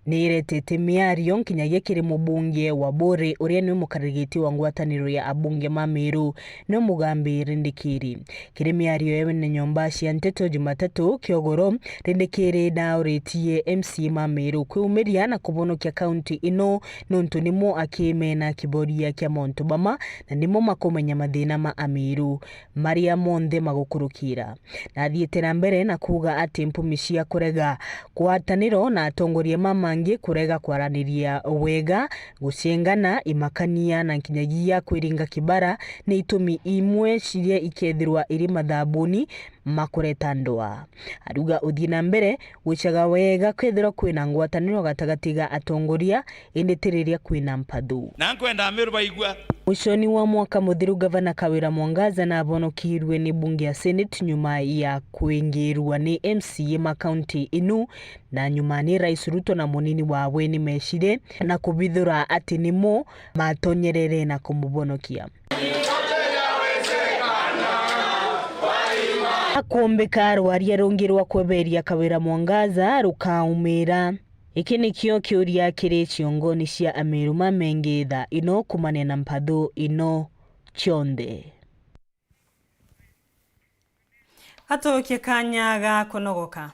ni iretete miario nkinyagia kiri mubunge wa Buri, uria niwe mukaririgitie wa ngwataniro ya abunge ma Meru, niwe Mugambi Rindikiri. Kiri miario ya wene nyomba cia nteto Jumatatu kiogoro, Rindikiri nauritie M C A ma Meru kwiumiria na kubonokia kaunti ino, nontu nimo akimena kiboria kia mauntu bama, na nimo makumenya mathina ma Ameru maria monthe magukurukira. Na athiite na mbere na kuuga ati mpumi cia kurega ngwataniro na atongoria ma mangi, kurega kwaraniria wega, gucengana, imakania na nkinyagia kwiringa kibara ni itumi imwe ciria ikethirwa iri mathabuni ma kureta ndwaa. Ariuga uthii na mbere gwicaga wega kwethirwa kwina ngwataniro gatagati ga atongoria, indi ti riria kwina mpathu. Na nkwenda Ameru baigua. Mwishoni wa mwaka muthiru, Gavana Kawira Mwangaza naabonokirue ni bunge ya Senate nyuma ya kwingirua ni M C A ma kaunti inu, na nyuma ni Rais Ruto na munini wawe ni mecire na kubithura ati nimo matonyerere na kumubonokia. Akumbika rwaria rungi rwa kweberia Kawira Mwangaza rukaumira. Iki nikio kiuria kiri ciongoni cia Ameru ma mengi thaa ino kumania na mpathu ino cionthe. Atukie kanya ga kunogoka.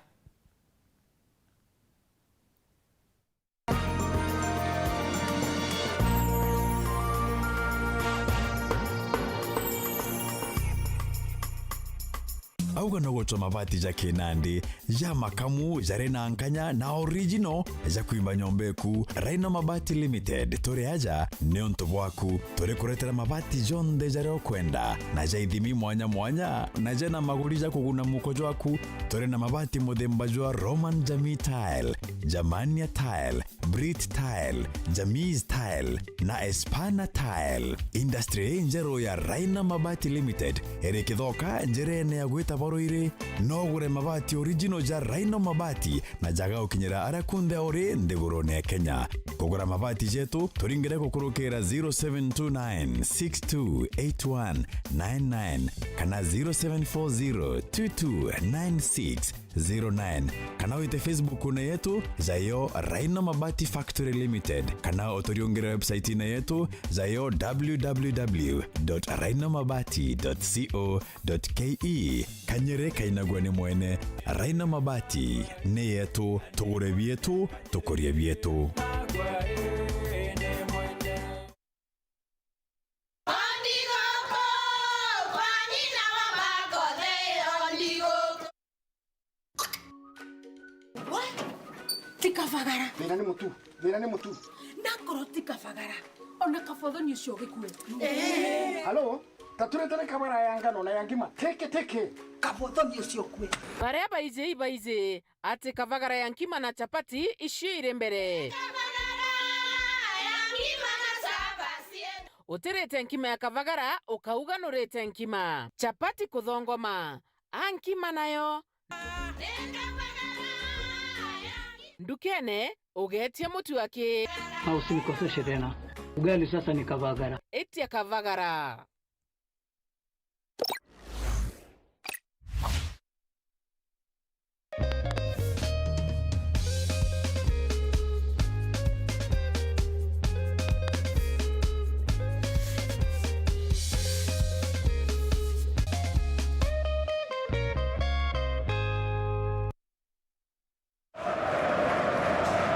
Auga no gutwa mabati ja kinandi, ja makamu, jari na nkanya na original ja kwimba nyomba eku. Rhino Mabati Limited, turi aja niuntu bwaku. Turi kuretera mabati jonthe jaria ukwenda, na ja ithimi mwanya mwanya, na jena maguri ja kuguna muko jwaku. Turi na mabati muthemba jwa Roman Jamii Tile, Germania Tile, Brit Tile, Jamis Tile na Espana Tile. Industry injeru ya Raina Mabati Limited iri Kithoka, njirene ya gwita Baruiri. No ugure mabati original ja Raina Mabati na jaga ukinyira aria kunthe uri nthigurune ya Kenya. Kugura mabati jetu, turingire gukurukira zero seven two nine six two eight one nine nine kana zero seven four zero two two nine six zero nine, kana wite Facebook-une yetu jayo Raina Mabati Factory Limited, kana uturiungire website-ine yetu jayo w w w dot raina mabati dot co dot k e. Kanyere kainagua ni mwene. Raina Mabati ni yetu, tugure bietu, tukurie bietu. Ondigoko, kwa nyina wa Makothee, ondigoko. We, ti kabagara. Thina ni mutu, thina ni mutu. Nakorwo ti kabagara, ona kabothoni ucio ugikue. Halo, ta turetane kabara ya ngano na ya ngima. Teke, teke. Kabothoni ucio ukue. Baria baiji baiji, ati kabagara ya nkima na chapati icio iri mbere. Utirite nkima ya kabagara, ukauga nurite nkima. Chapati kuthongoma, a nkima nayo. Ndukene, ugetie mutu aki. Na usinikoseshe tena. Ugali sasa ni kabagara. Itia kabagara.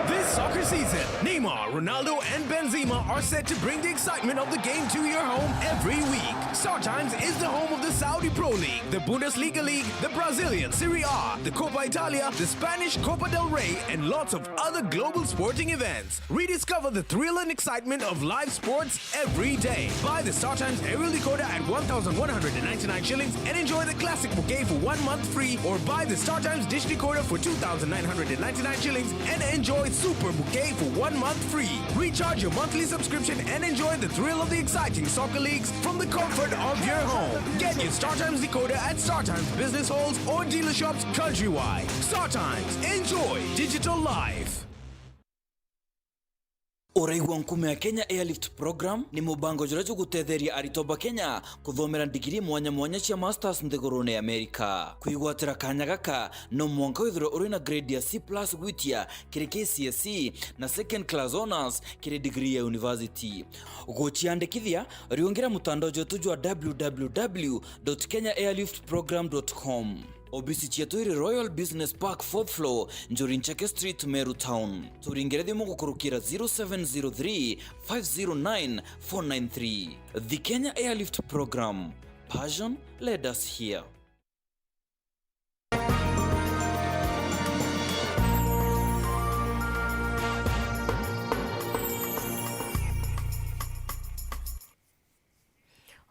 This soccer season, Neymar, Ronaldo, and Benzema are set to bring the excitement of the game to your home every week. StarTimes is the home of the Saudi Pro League, the Bundesliga League, the Brazilian Serie A, the Copa Italia, the Spanish Copa del Rey, and lots of other global sporting events. Rediscover the thrill and excitement of live sports every day. Buy the StarTimes aerial decoder at one thousand one hundred and ninety-nine shillings and enjoy the classic bouquet for one month free, or buy the StarTimes dish decoder for two thousand nine hundred and ninety-nine shillings and enjoy super bouquet for one month free. Recharge your monthly subscription and enjoy the thrill of the exciting soccer leagues from the comfort of your home. Get your StarTimes decoder at StarTimes business halls or dealer shops countrywide. StarTimes. Enjoy digital life. Uraigua nkume ya Kenya Airlift Program ni mubango juria jugutetheria aritwa ba Kenya kuthomera ndigiri mwanya mwanya cia masters nthigurune ya Amerika. Kwigwatira kanya gaka, no mwanka withirwe uri na grade ya C plus gwitia kiri K C S E na second class honours kiri degree ya university. Guciandikithia, riungira mutandao jwetu jwa w w w dot kenya airlift program dot com. Obisi cietu iri Royal Business Park, fourth floor, Njuri Ncheke Street, Meru Town. Turingire thimu gukurukira zero seven zero three, five zero nine, four nine three. The Kenya Airlift Program. Passion led us here.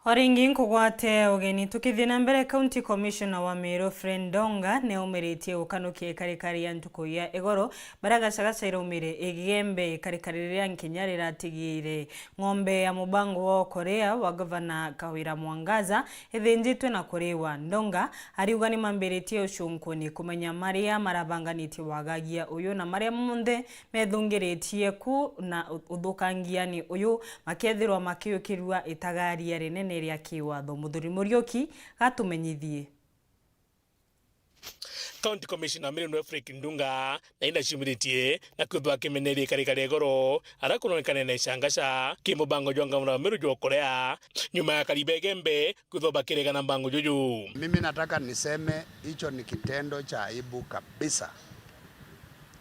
O ringi nkugwate ugeni. Tukithii na mbere, County Commissioner wa Meru Fred Ndonga niaumiritie gukanukia ikarikari ya ntuku ya igoro, baria gacagaca iraumire Igembe, ikarikari riria nkinya riratigire. Ng'ombe ya mubango wa ukorea wa Gavana Kawira Mwangaza ithinjitwe na kuriwa. Ndonga ariuga nimambiritie ucunkuni kumenya maria marabanganitie wagagia uyu na maria monthe methungiritie ku na u-, uthukangiani uyu makethirwa makiukirua itagaria rinene ria kiwatho. Muthuri Muriuki gatumenyithie. County Commissioner Meru Fred Ndunga na inda ciumiritie na kwithwa akimeneria ikarikari igoro aria kuronekane na icangaca ki mubango jwa ngavana wa Meru jwa ukorea nyuma ya akari ba Igembe kwithwa bakiregana mbango juju. Mimi nataka niseme hicho ni kitendo cha aibu kabisa.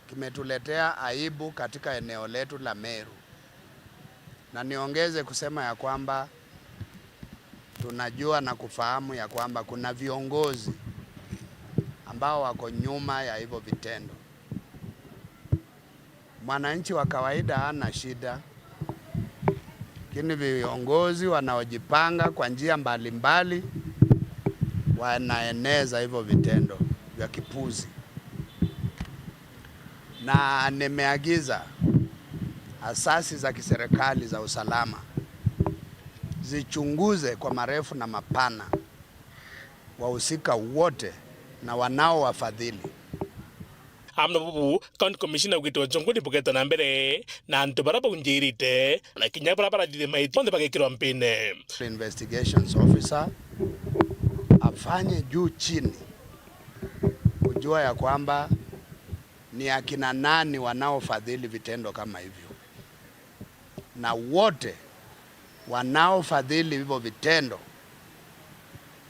Kimetuletea aibu katika eneo letu la Meru. Na niongeze kusema ya kwamba tunajua na kufahamu ya kwamba kuna viongozi ambao wako nyuma ya hivyo vitendo. Mwananchi wa kawaida hana shida, lakini viongozi wanaojipanga kwa njia mbalimbali wanaeneza hivyo vitendo vya kipuzi. Na nimeagiza asasi za kiserikali za usalama zichunguze kwa marefu na mapana wahusika wote na wanaowafadhili. Amwe na bubu, County Commissioner augite uchunguzi bugeta na mbere, na antu baria baunjirite, na kinya baria barathithia maiti, bonthe bagekirwa mpine. Investigations Officer afanye juu chini kujua ya kwamba ni akina nani wanaofadhili vitendo kama hivyo, na wote wanaofadhili hivyo vitendo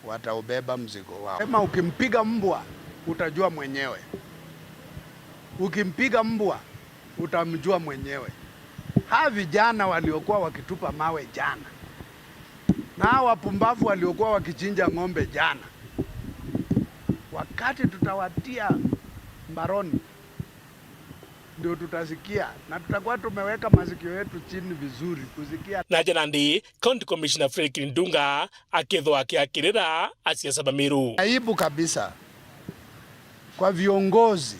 wataubeba mzigo wao. Sema, ukimpiga mbwa, utajua mwenyewe. Ukimpiga mbwa, utamjua mwenyewe. Hawa vijana waliokuwa wakitupa mawe jana, na hawa wapumbavu waliokuwa wakichinja ng'ombe jana, wakati tutawatia mbaroni, ndio tutasikia, na tutakuwa tumeweka masikio yetu chini vizuri kusikia. Naja nandi, County Commissioner Fredrick Ndunga akethwa akiakirira asiasa ba Meru. Aibu kabisa kwa viongozi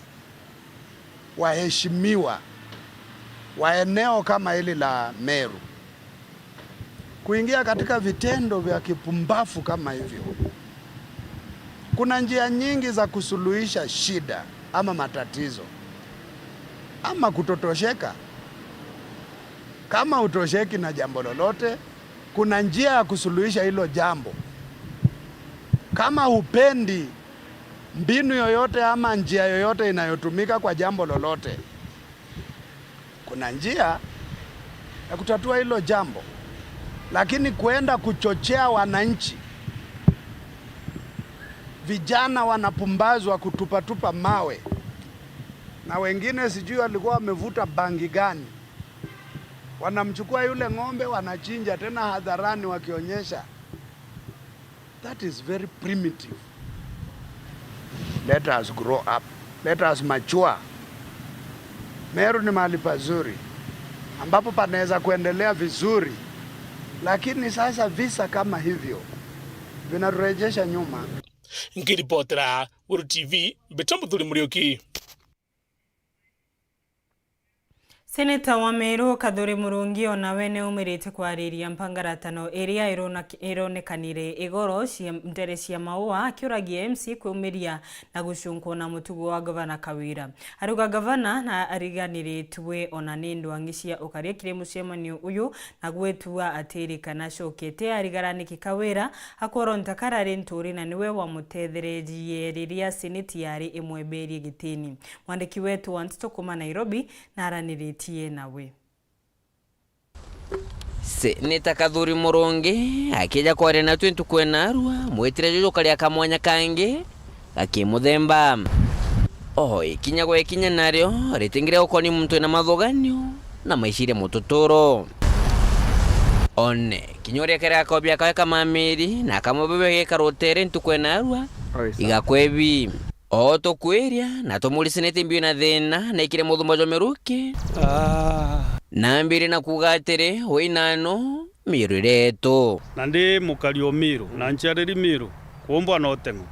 waheshimiwa wa eneo kama hili la Meru kuingia katika vitendo vya kipumbavu kama hivyo. Kuna njia nyingi za kusuluhisha shida ama matatizo ama kutotosheka. Kama hutosheki na jambo lolote, kuna njia ya kusuluhisha hilo jambo. Kama hupendi mbinu yoyote ama njia yoyote inayotumika kwa jambo lolote, kuna njia ya kutatua hilo jambo, lakini kuenda kuchochea wananchi, vijana wanapumbazwa kutupatupa mawe, na wengine sijui walikuwa wamevuta bangi gani, wanamchukua yule ng'ombe, wanachinja tena hadharani wakionyesha. That is very primitive. Let us grow up. Let us mature. Meru ni mahali pazuri ambapo panaweza kuendelea vizuri, lakini sasa visa kama hivyo vinaturejesha nyuma. Nkiripotera Weru T V, mbitwa Muthuri Muriuki. Seneta wa Meru Kathuri Murungi o nawe ni aumirite kwariria mpangaratano iria irona-, ironekanire igoro cia ntere cia Maua, akiuragia M C kwaumiria na gucunkwa na mutugo wa Gavana Kawira. Arauga Gavana na ariganiritue ona ni ndwangi cia ukaria kiri mucemanio uyu, na gwetua atiri kana acokete arigara niki Kawira akworonta karari nturi na niwe wamutethererie riria Seneti yari imwemberie gitini. Mwandiki wetu wa nteto kuuma Nairobi naraniritiye nawe. Seneta Kathuri Murungi akija kwaria natwi ntuku ya naarua, mwitire juju kari a kamwanya kangi gakimuthemba. O ikinya gwa ikinya nario ritingire gukoni muntu wina mathuganio na maiciria mututuro. One kinya uria kari akobia kawe kamamiri na kamwe bebe gikara utere ntuku ya naarua, igakwebi. O tukwiria na tumuricinite mbio na thina, naikire muthumba jwa miruki. Ah. Nambire na kuuga atiri, wi nano, Miru iretu. Na ndi mukari o Miru, na nciariri Miru, kuumbwa na uteng'o.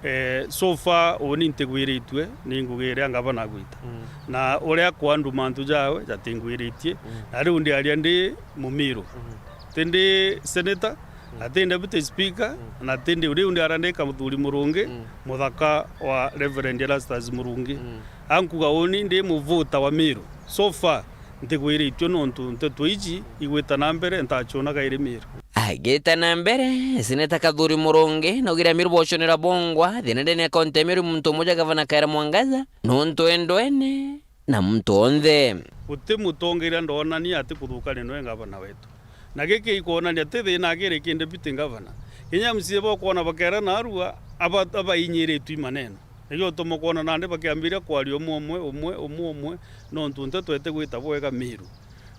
Eh, so far, uuni ntigwiritue ni ngugi iria ngavana agwita. Mm. Na uria kwanduma antu jawe jatingwiritie, mm, na riu ndiaria ndi Mumiru. Mm. Tindi senator, mm, na ti deputy speaker, mm, na tindi riu ndiaria ndi Kathuri Murungi, mm, muthaka wa Reverend Erastus Murungi. Mm. Ankuga uuni ndi muvuta wa Miru. So far, ntigwiritue nontu nteto iji igwita na mbere, ntacunaga iri Miru. Agita na mbere, Seneta Kathuri Murungi naugire Amiru boconera bongwa thina ndene ya kaunti ya Miru, muntu umwe ja Gavana Kawira Mwangaza, nontu endwene na muntu onthe. Guti mutongeria ndonania ati kuthukania nwe ngavana wetu. Na giki ikwonania ti thina akiri ki deputy governor. Kinya M C A bokwona bakera narua, aba-, abainyiritwe i maneno. Nigio utuma kwona nandi bakiambiria kwaria umwe umwe, umwe, umwe umwe, nontu nteto itigwita bwega Miru.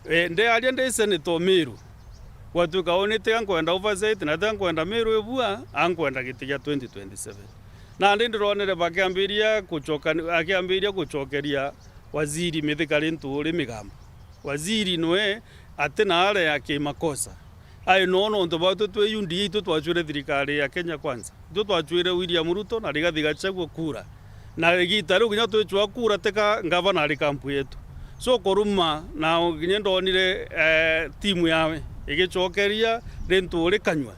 Eh, ndiaria ndi senator o Miru. Gwatuika uuni tiga nkwenda oversight, na tiga nkwenda Miru ibua, ankwenda giti gia twenty twenty-seven. Nandi ndironere bakiambiria gucoka-, akiambiria gucokeria waziri Mithika Linturi migambo. Waziri nwe ati naare ya kimakosa. Ai no nontu bwatu twi U D A, itwe twacwire thirikari ya Kenya Kwanza. Itwe twacwire William Ruto na Rigathi Gachagua kura. Na igiita riu kinya twicwa kura, teka ngavana ari kampu yetu. So kuruma na kinya ndonire, eh, timu yawe igicokeria Linturi kanyua.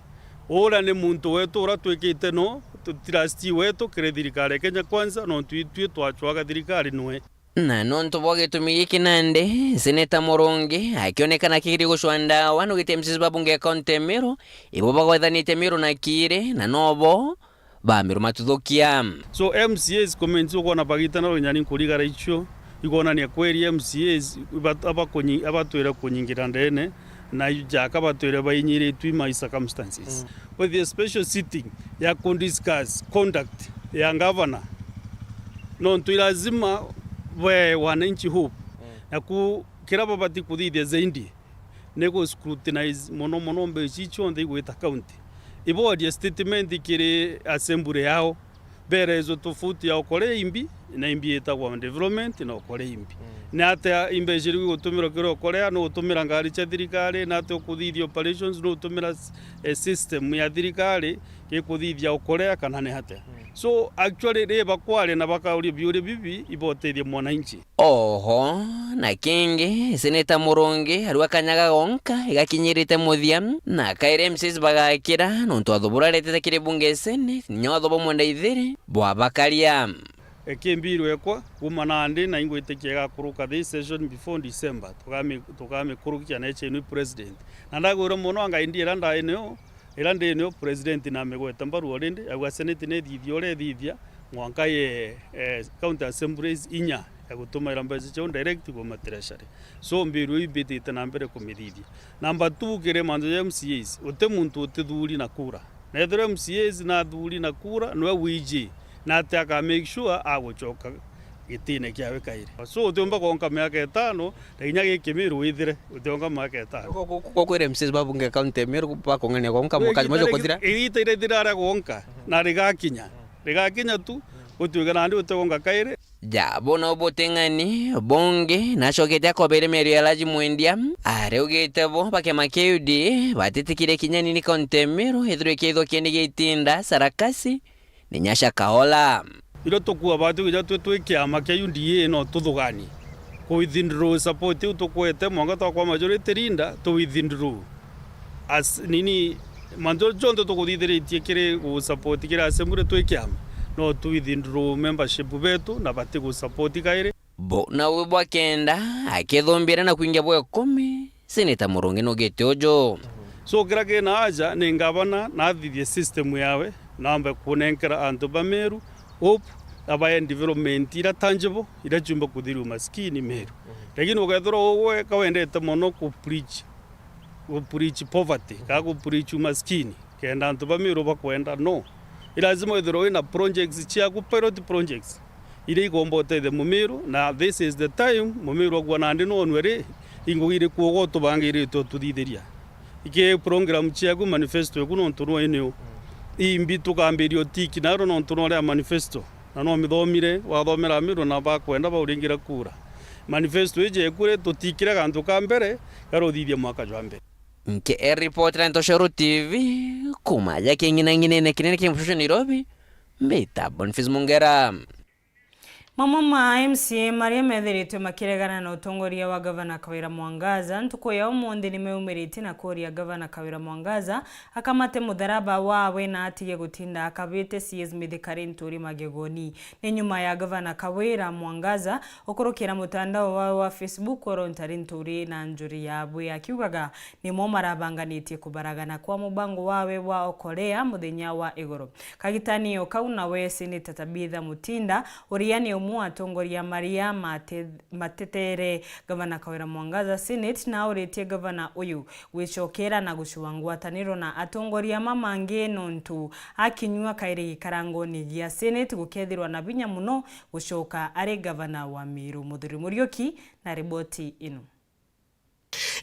Uria ni muntu wetu uria twikite no, tu-, trustee wetu kiri thirikari ya Kenya Kwanza, nontu itwi twacwaga thirikari nwe. Na nontu bwa gitumi giki nandi, Seneta Murungi akionekana akiri gucwa ndawa nugite M C As ba bunge ya kaunti ya Meru, ibo bagwethanite Meru na Kiiri, na nobo ba Meru matuthukia. So M C As comments ukwona bagitana runyani nkurigara icio, ikwonania kweri M C As ibat-, abakunyi-, abatwire kunyingira ndene, na jaka batwire bainyiritwe my circumstances. Mm. With a special sitting ya ku discuss conduct ya governor, nontu i lazima we wananchi hope. Mm. Na ku-, kira babati kuthithia zaidi ni gu scrutinize mono mono mbeca ici cionthe igwita county. Iboria statement kiri assembly yao, beerezwe tofauti ya ukorea imbi na imbi itagwa development na ukorea imbi. Mm. Ni atia imbeca iria igutumirwa kiri ukorea, ni utumira ngari cia thirikari, ni atia ukuthithia operations, ni utumira s-, eh, system ya thirikari gikuthithia ukorea kana ni atia? Mm. So actually, ri bakwaria na bakauria biuria bibi ibotethia mwananchi. Oho, na kingi, Seneta Murungi arua kanyaga gonka igakinyirite muthia, na kairi M C As bagakira nontu watho buria aretete kiri bunge Senate, kinya watho bwa mwenda ithiri bwabakaria. Eki mbiru ekwa, kuuma nandi na ingwitikia igakuruka this session before December, tukami-, tukamikurukia na echenui president. Na ndagwirwa mono anga indi ira ndai nio, ira ndi nio president namigwete mbaru already, auga Senate nithithia uria ithithia, mwanka ye, eh, county assemblies inya ya gutumaira mbeca ciao direct kuuma treasury. So mbiru iu imbitite na mbere kumithithia. Number two, kiri mantu ja M C As, uti muntu utithuri na kura. Na ethirwa M C As na athuri na kura, nwe wiji, na ati aka make sure agucoka gitine kiawe kairi. So utiumba gonka miaka itano, na kinya giki Miru withire, utiunga miaka itano. Ko-, ko-, ko-, kwira M C As ba bunge county ya Miru bakung'ania gonka mwaka jumwe jukuthira? Igita irathira aria gonka, na rigakinya. Rigakinya tu, gutuika nandi utigonka kairi. Ja, buna ubuting'ani bungi, nacokete akobere mierio ya Laji Mwendia, aria ugite bo ba kiama kia U D A batitikirie kinya nini kaunti ya Meru ithirwe kiithwa kiendi gia itinda, sarakasi, ni Nyasha Kahola. Irio tukua batu kinya twi, twi kiama kia U D A no tuthugani. Ku withdraw support iu tukwete, mwanka twakwa majority leader, tu withdraw. As, nini, mantu jonthe tukuthithiritie kiri gu support kiri assembly twi kiama, no tu withdraw membership betu na bati gu support kairi. Bo nawe bwa kenda, akithumbira na kwingia bwa ikumi, Seneta Murungi nugite uju. So kira kina aja ni ngavana na athithie system yawe, nambe kunenkera antu ba Meru hope, abae development ira tangible, ira ciumba kuthiriu maskini Meru. Lakini ukethirwa ugwe ka wendete mono ku preach, ku preach poverty, ka ku preach umaskini, kenda antu ba Meru bakwenda, no. I lazima withirwe wina projects ciaku, pilot projects, iria igomba utethia Mumiru, na this is the time Mumiru agua nandi nonwe ri, ingugi iriku uga utubangiritwe ututhithiria. Iki program ciaku, manifesto yaku nontu nwe niu. Imbi tukambiria utiki naro nontu noria manifesto. Na no mithomire, wathomera Miru na bakwenda bauringira kura. Manifesto iji ekure tutikire gantu ka mbere, garuthithia mwaka jwa mbere. Nke e ripoti ra Ntoshoro T V, kuma ja king'inang'inene kinene kia Mshushu Nairobi, mbita Boniface Mungera. Mamwe ma M C A maria methiritwe makiregana na utongoria wa Gavana Kawira Mwangaza, ntuku ya umunthi ni meumiritie na kuria Gavana Kawira Mwangaza akamate mutharaba wawe na atige gutinda akabite C S Mithika Linturi magegoni. Ni nyuma ya Gavana Kawira Mwangaza ukurukira mutandao wawe wa Facebook oronta Linturi na njuri yabwe akiugaga nimo marabanganitie kubaragana kwa mubango wawe wa Okolea muthenya wa igoro. Kagitani o kau nawe Seneta Tabitha Mutinda, uria ni umwe wa atongoria maria mate-, matetere Gavana Kawira Mwangaza Senate, na auritie gavana uyu gwicokera na gucua ngwataniro na atongoria ama mangi, nontu akinyua kairi gikarangoni gia Senate gukethirwa na vinya muno gucoka ari gavana wa Meru. Muthuri Muriuki na riboti ino.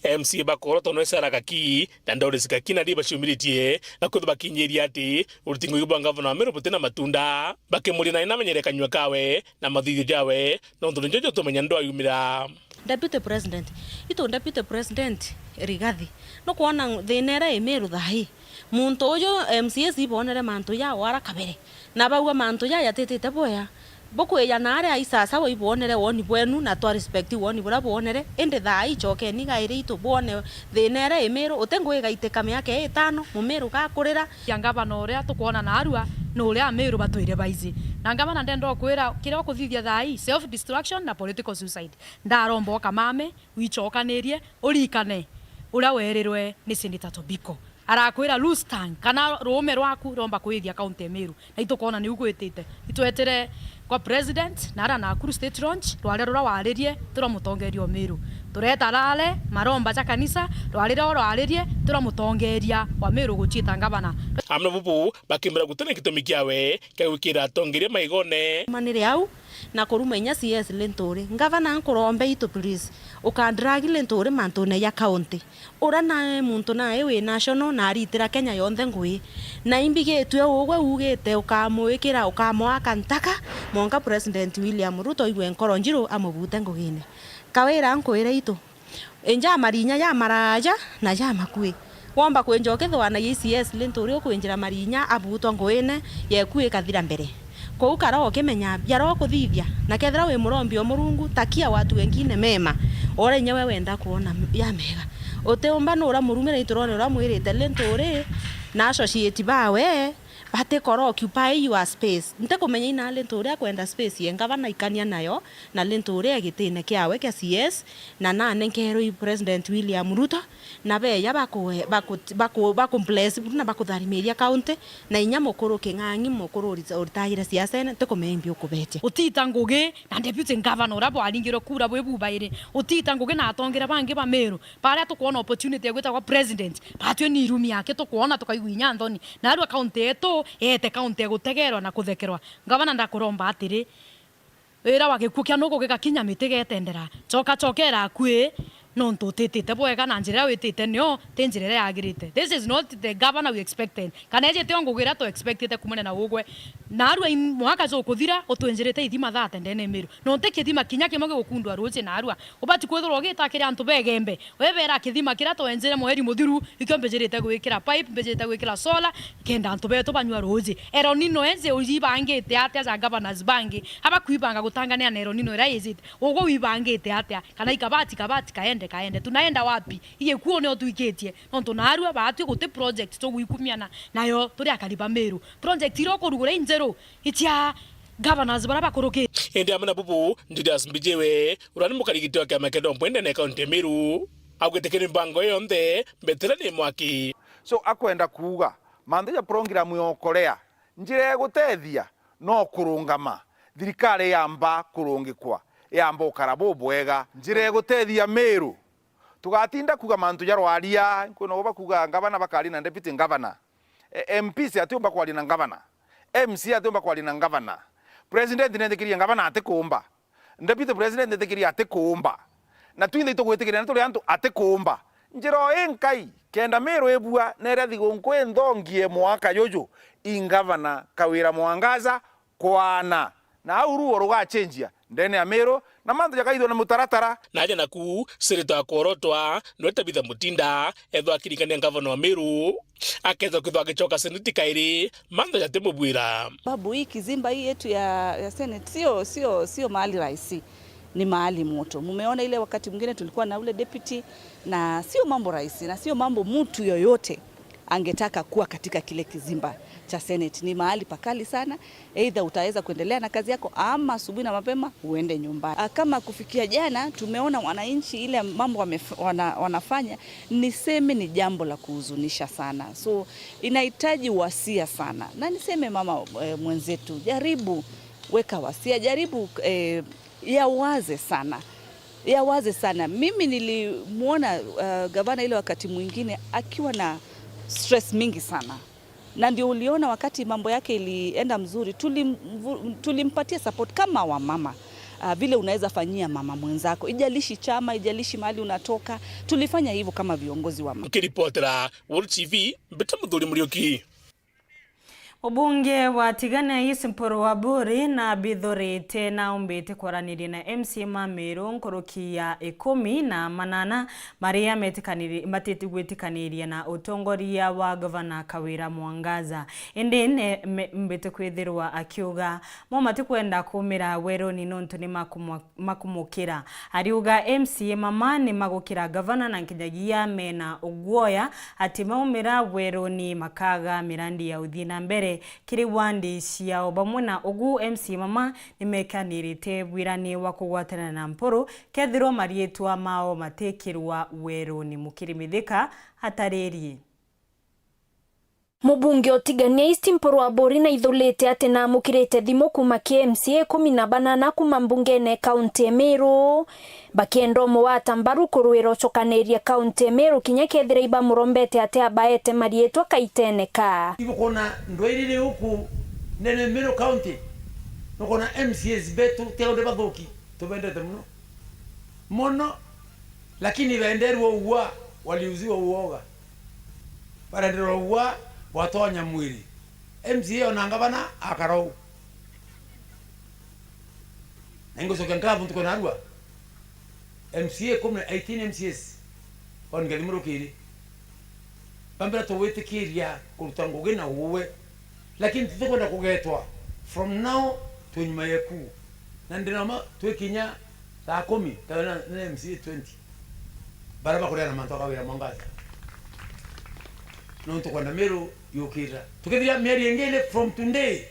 M C A ba Koroto no Sarah Gaki na Doris Gaki na ndi baciumiritie na kwithwa bakinyiria ati uruti ngugi bwa ngavana wa Meru butina matunda, bakimuria na ina menyere kanyua kawe na mathithio jawe, nontu nijo jutumenya ndwayumira. Deputy President, itu Deputy President Rigathi, nukwona thina iria i Meru thaa ii? Muntu uju M C As ibonere mantu ja wara kabere, na bauga mantu ja jatitite bwea. Bukwija na aria aisasawa ibwonere woni bwenu, na twa respect woni buria bwonere, indi thaa ii cokeni gairi itu bwone thina iria i Meru. Uti ngugi igaitika miaka ii itano, Mumiru gakurira. Ya ngavana uria tukwona narua ni uria Amiru batwire baiji. Na ngavana, ndenda ukwira kiria ukuthithia thaa ii, self destruction na political suicide. Ndaromba ukamame, wicokanirie, urikane uria werirwe ni Senator Tobiko. Arakwira, "Loose tongue, kana ruume rwaku romba kwithia kaunti ya Meru." Na itukwona niu gwitite. Itwetire kwa president na aria Nakuru State Launch, rware ruria waririe tira mutongeria o Meru. Tureta rale maromba ja kanisa, rware ruria rwaririe tira mutongeria wa Meru guciita ngavana. Amwe bubu bakimbira gutene gitumi kiawe kia gwikira atongeria maigone. Manire au, na kuruma inya C S Linturi. Ngavana, nkurombe itu please, ukandragi Linturi mantune ja county. Ura nae muntu nae wi national na aritira Kenya yonthe ngui. Na imbigitue ugwe ugite ukamwikira, ukamwaka ntaka, mwanka President William Ruto aigue nkoro njiru amubute ngugine. Kawira, nkwire itu, inja marinya ja maraja na ja makui. Womba kwinja ukithwanagia i C S Linturi ukwinjira marinya abutwa nguine yeku ikathira mbere. Kou kara ukimenya biara ukuthithia, na kethira wi murombi o Murungu, takia watu wengine mema, uria inya we wenda kwona ya mega. Utiumba nura murumira iturone uria mwirite Linturi na associate bawe, batikora occupy your space. Ntikumenya ina Linturi akwenda space ye ngavana ikania nayo, na Linturi e gitine kiawe kia C S, na nanenkerwe i President William Ruto, na beya baku-, baku-, baku-, bakumbless buru na bakutharimiria county, na inya mukuru King'ang'i, mukuru urita-, uritaire siasene, ntikumenya imbi ukubetia. Utiita ngugi na deputy governor uria bwaringirwe kura bwi bubairi, utiita ngugi na atongeria bangi ba Meru, baria tukwona opportunity ya gwita kwa president, batwi ni irumi yake tukwona tukaigua inya nthoni. Narua county yetu yeete county ya gutegerwa na kuthekerwa. Ngavana, ndakuromba atiri, wira wa gikuu kia nuku gigakinya miti getendera, coka cokera akui, nontu utitite bwega na njira iria witite nio ti njira iria yagirite. This is not the governor we expected. Kana iji tio ngugi iria tu expectite kumane na ugwe. Narua i mwaka jukuthira, utwinjirite ithima thate ndene Meru. Nontu kithima kinya kimwe gigukundwa ruuji narua. Ubati kwithirwa ugita kiri antu begembe. We beera kithima kiria twenjire mweri muthiru, ikio mbijirite gwikira pipe, mbijirite gwikira solar, kenda antu betu banyua ruuji. El Nino iji ujibangite atia ja governors bangi? Abakwibanga gutanganira na El Nino iria ijite. Ugwe wibangite atia? Kana ikabati, kabati, kaende, kaende. Tunaenda wapi? Igikuo nio twikitie. Nontu narua baatwi guti project tugwikumiana nayo turi akari ba Meru. Project iria ukurugura injeru, icia governors baria bakurukite. Indi amwe na bubu, Julius Mbijiwe, uria ni mukarigiti wa kiama kia Dombo ndene ya kaunti ya Meru, augite kiri mbango iyo yonthe, mbetera ni mwaki. So, akwenda kuuga, mantu ja program ya Okolea, njira ya gutethia no kurungama, thirikari yamba kurungikwa, yamba ukara bubwega. Njira ya gutethia Meru, tugatinda kuuga mantu ja rwaria, kwina uba kuuga ngavana bakari na deputy ngavana. E, M Ps atiumba kwaria na ngavana. M C A atiumba kwaria na ngavana. President netikirie ngavana atikuumba. Deputy President netikirie atikuumba. Na twinthe itugwitikiria ni turi antu atikuumba. Njira o inkai, kenda Meru ibua, neria thigunku inthongie mwaka juju, i ngavana Kawira Mwangaza, kwana. Na au ruo rugacenjia ndene ya Meru, na mantu jakaithwa na mutaratara. Naja naku, Senator wa Kworotwa, nwe Tabitha Mutinda, ethwa akirikania ngavana wa Meru, akethwa kwithwa agicoka Seneti kairi, mantu jatimubwira. Babu, hii kizimba hii yetu ya, ya Senate sio, sio, sio mahali rahisi, ni mahali moto. Mumeona ile wakati mwingine tulikuwa na ule deputy, na sio mambo rahisi, na sio mambo mtu yoyote angetaka kuwa katika kile kizimba cha Senate. Ni mahali pakali sana, either utaweza kuendelea na kazi yako ama asubuhi na mapema uende nyumbani. Ah, kama kufikia jana tumeona wananchi ile mambo wamef-, wana-, wanafanya, niseme ni jambo la kuhuzunisha sana. So, inahitaji wasia sana. Na niseme mama, eh, mwenzetu, jaribu weka wasia, jaribu, eh, ya waze sana. Ya waze sana. Mimi nilimwona, uh, gavana ile wakati mwingine akiwa na stress mingi sana. Na ndio uliona wakati mambo yake ilienda mzuri, tulimvu-, tulimpatia support kama wamama. Ah, vile unaweza fanyia mama mwenzako, ijalishi chama, ijalishi mahali unatoka. Tulifanya hivyo kama viongozi wa ma- Nkiripotera World T V, Mbita Muthuri Muriuki. Mubunge wa Tigania East Mpuru Aburi na bithurite na umbite kwaraniria na M C A ma Meru nkuruki ya ikumi na manana maria metikaniri-, matiti gwitikaniria na utongoria wa Gavana Kawira Mwangaza. Indi ne-, me-, mbite kwithirwa akiuga mo matikwenda kumira weruni nontu ni makumwa-, makumukira. Ariuga M C A mama ni magukira gavana na nkinyagia mena uguoya ati maumira weruni makaga mirandi ya uthii na mbere kiri wandi ciao. Bamwe na ugu, M C A mama ni mekanirite bwirani wa kugwatana na Mpuru kethirwa mariitwa mao matikirwa weruni. Mukiri Mithika ataririe. Mubunge o Tigania East Mpuru Aburi naithurite ati naamukirite thimu kuuma ki M C A ikumi na banana kuuma mbungene kaunti e Meru, bakienda umugwata mbaru kurwira ucokaniria kaunti e Meru kinya kethira ibamurombete ati abaete mariitwa kaitene ka. Ibukwona ndwairire uku ndene Meru County, nukwona M C As betu ti aundu bathuki, tubendete muno. Mono, lakini benderwe ugwa, waliuziwa uoga. Barenderwa ugwa, bwatonya mwiri. M C A ona ngavana akara uu. Na ingucokia nkabu ntuku narua. M C A ikumi na, eighteen M C As. Oni ngathi murukiri. Bambira tugwitikiria kuruta ngugi na uwe. Lakini tutikwenda kugetwa. From now, twi nyuma yeku. Na ndinoma twikinya thaa kumi, kana na, na M C A twenty. Bara bakureana mantu akawira Mwangaza. Nontu kwenda Meru yukira. Tukithira mieri ingi ili from today.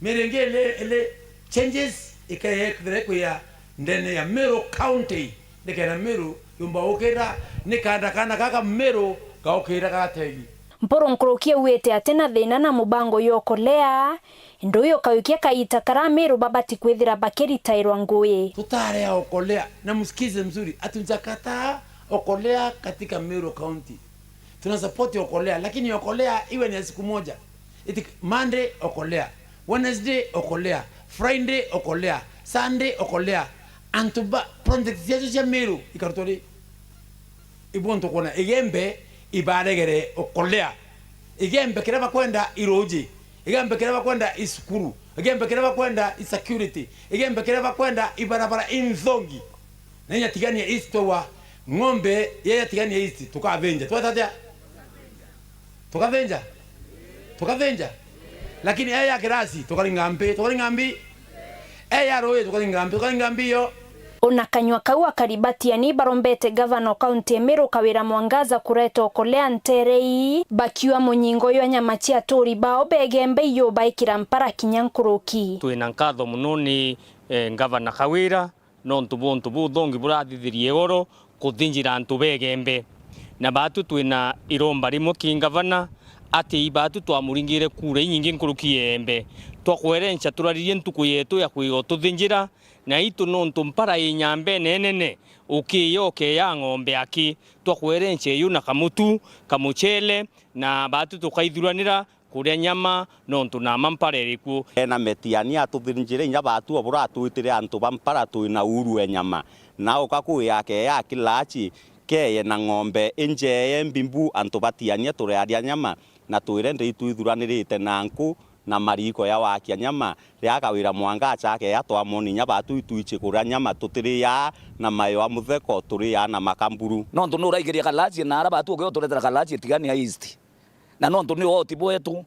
Mieri ingi ili, ili changes ikethira kwia ndene ya Meru County. Nikenda Meru yumba ukira, nikanda kana gaka Meru gaukira gategi. Mpuru nkuruki augite ati na thina na mubango ya Okolea, indi uyu ukaukia kaita karia Amiru babati kwithira bakiritairwa ngui. Tutarea Okolea, na msikize mzuri, hatujakataa Okolea katika Meru County. Tuna support Okolea, lakini Okolea iwe ni ya siku moja. Iti Monday Okolea, Wednesday Okolea, Friday Okolea, Sunday Okolea. Antu ba project ciacio cia Meru ikarutwa ri? Ibu ntukwona Igembe ibaregere Okolea. Igembe kiria bakwenda i ruuji. Igembe kiria bakwenda i cukuru. Igembe kiria bakwenda i security. Igembe kiria bakwenda i barabara inthongi. Na inya Tigania East twaua ng'ombe ya Tigania East tukathinja. Tweta atia? Tukathinja? Tukathinja? Lakini e ya kirasi, tukaringa mbi, tukaringa mbi. E ya ruuji, tukaringa mbi, tukaringa mbi yo. Ona kanyua kau akari ba Tiani barombete gavana o kaunti e Meru Kawira Mwangaza kureta Okolea ntere ii, bakiuga munyingo jwa nyama cia aturi bao ba Igembe ijubaikira mpara kinya nkuruki. Twina nkatho muno ni, eh, gavana Kawira, nontu bwa untu buthongi burathithirie igoro kuthinjira antu ba Igembe. Na baatu twina iromba rimwe ki ngavana, ati baatu twamuringire kura inyingi nkuruki ya Igembe. Twakwerenca turaririe ntuku yetu ya kwiga ututhinjira, na itu nontu mpara i nyambene nene, ukiya ukeya ng'ombe aki. Twakwerenca iu na kamutu, kamucele, na baatu tukaithuranira kuria nyama, nontu nama mpara iri kuo. Ena Metiani atuthinjire inya baatu o buratwitire antu ba mpara twina uru e nyama. Na uka kuya akeya akilachi keye na ng'ombe injeye mbimbu antu ba Tiania turearia nyama, na twire ndi itwithuranirite na nku na mariko ya wakia nyama, ria Kawira Mwangaza akeya twamoni inya baatu itwichi kuria nyama tutiriaa na mayo a mutheko, turiaa na makamburu. Nontu nuraikiria kalachi na ara baatu uke uturetera kalachi Tigania East. Na nontu ni woti bwetu,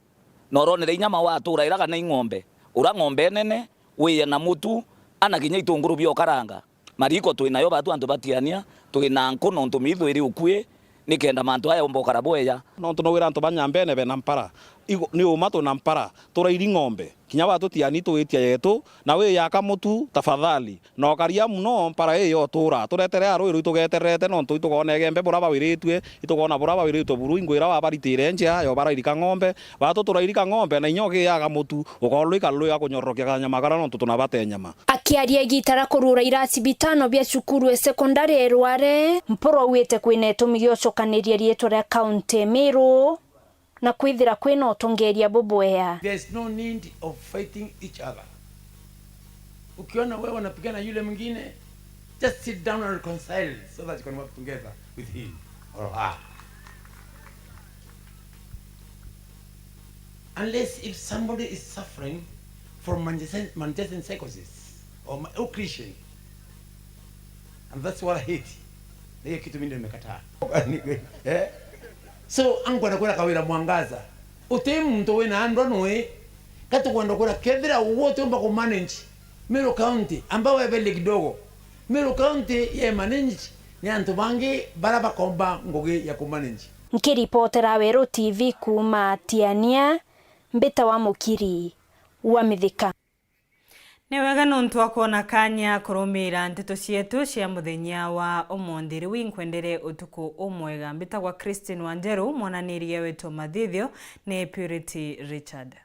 na uronere inya mawe atura ira kana ing'ombe, ura ng'ombe nene, wiye na mutu, ana kinya itunguru bia ukaranga. Mariko twinayo batu antu ba Tiania, twina nku nontu miithu iri ukui, nikenda mantu aya umba ukara bweya. Nontu nowira antu ba Nyambene bena mpara, igo, ni uma twina mpara, turairi ng'ombe. Kinya batu Tiani twitia yetu, na wi yaka mutu, tafadhali. Na ukaria muno, mpara ii yotura. Turetere a rui rui tugetererete, nontu itukwona Igembe bura bawiritue, itukwona bura bawiritue buru, ingwira wabaritire njia, yo barairika ng'ombe. Batu turairika ng'ombe, na inya ugiaga mutu, ukorwa rui karui ga kunyororokia kanyama kara, nontu tunabate nyama. Akiaria igita ria kurura irasi bitano bia cukuru e sekondari e Rware, Mpuru augite kwina itumi gia ucokaniria riitwa ria kaunti e Meru, na kwithira kwina utongeria bubwea. There's no need of fighting each other. Ukiona wewe unapigana yule mwingine, just sit down and reconcile so that you can work together with him or her. Unless if somebody is suffering from Manchester, Manchester psychosis or ma- or Christian, and that's what I hate. Na hiyo kitu mimi ndio nimekataa. Eh? So, ankwenda kwira Kawira Mwangaza, uti muntu wina andwa nui, katukwenda kwira kethira uwe utiumba ku manage Meru County, amba webele kidogo. Meru County ye manage ni antu bangi bara bakomba ngugi ya ku manage. Nkiripotera Weru T V kuuma Tiania, mbita wa Mukiri wa Mithika. Ni wega nontu wa kwona kanya kurumiira nteto cietu cia muthenya wa umunthi. Riu inkwendere utuku umwega. Mbitagwa Christine Wanjeru, mwananiria wetu mathithio ni Purity Richard.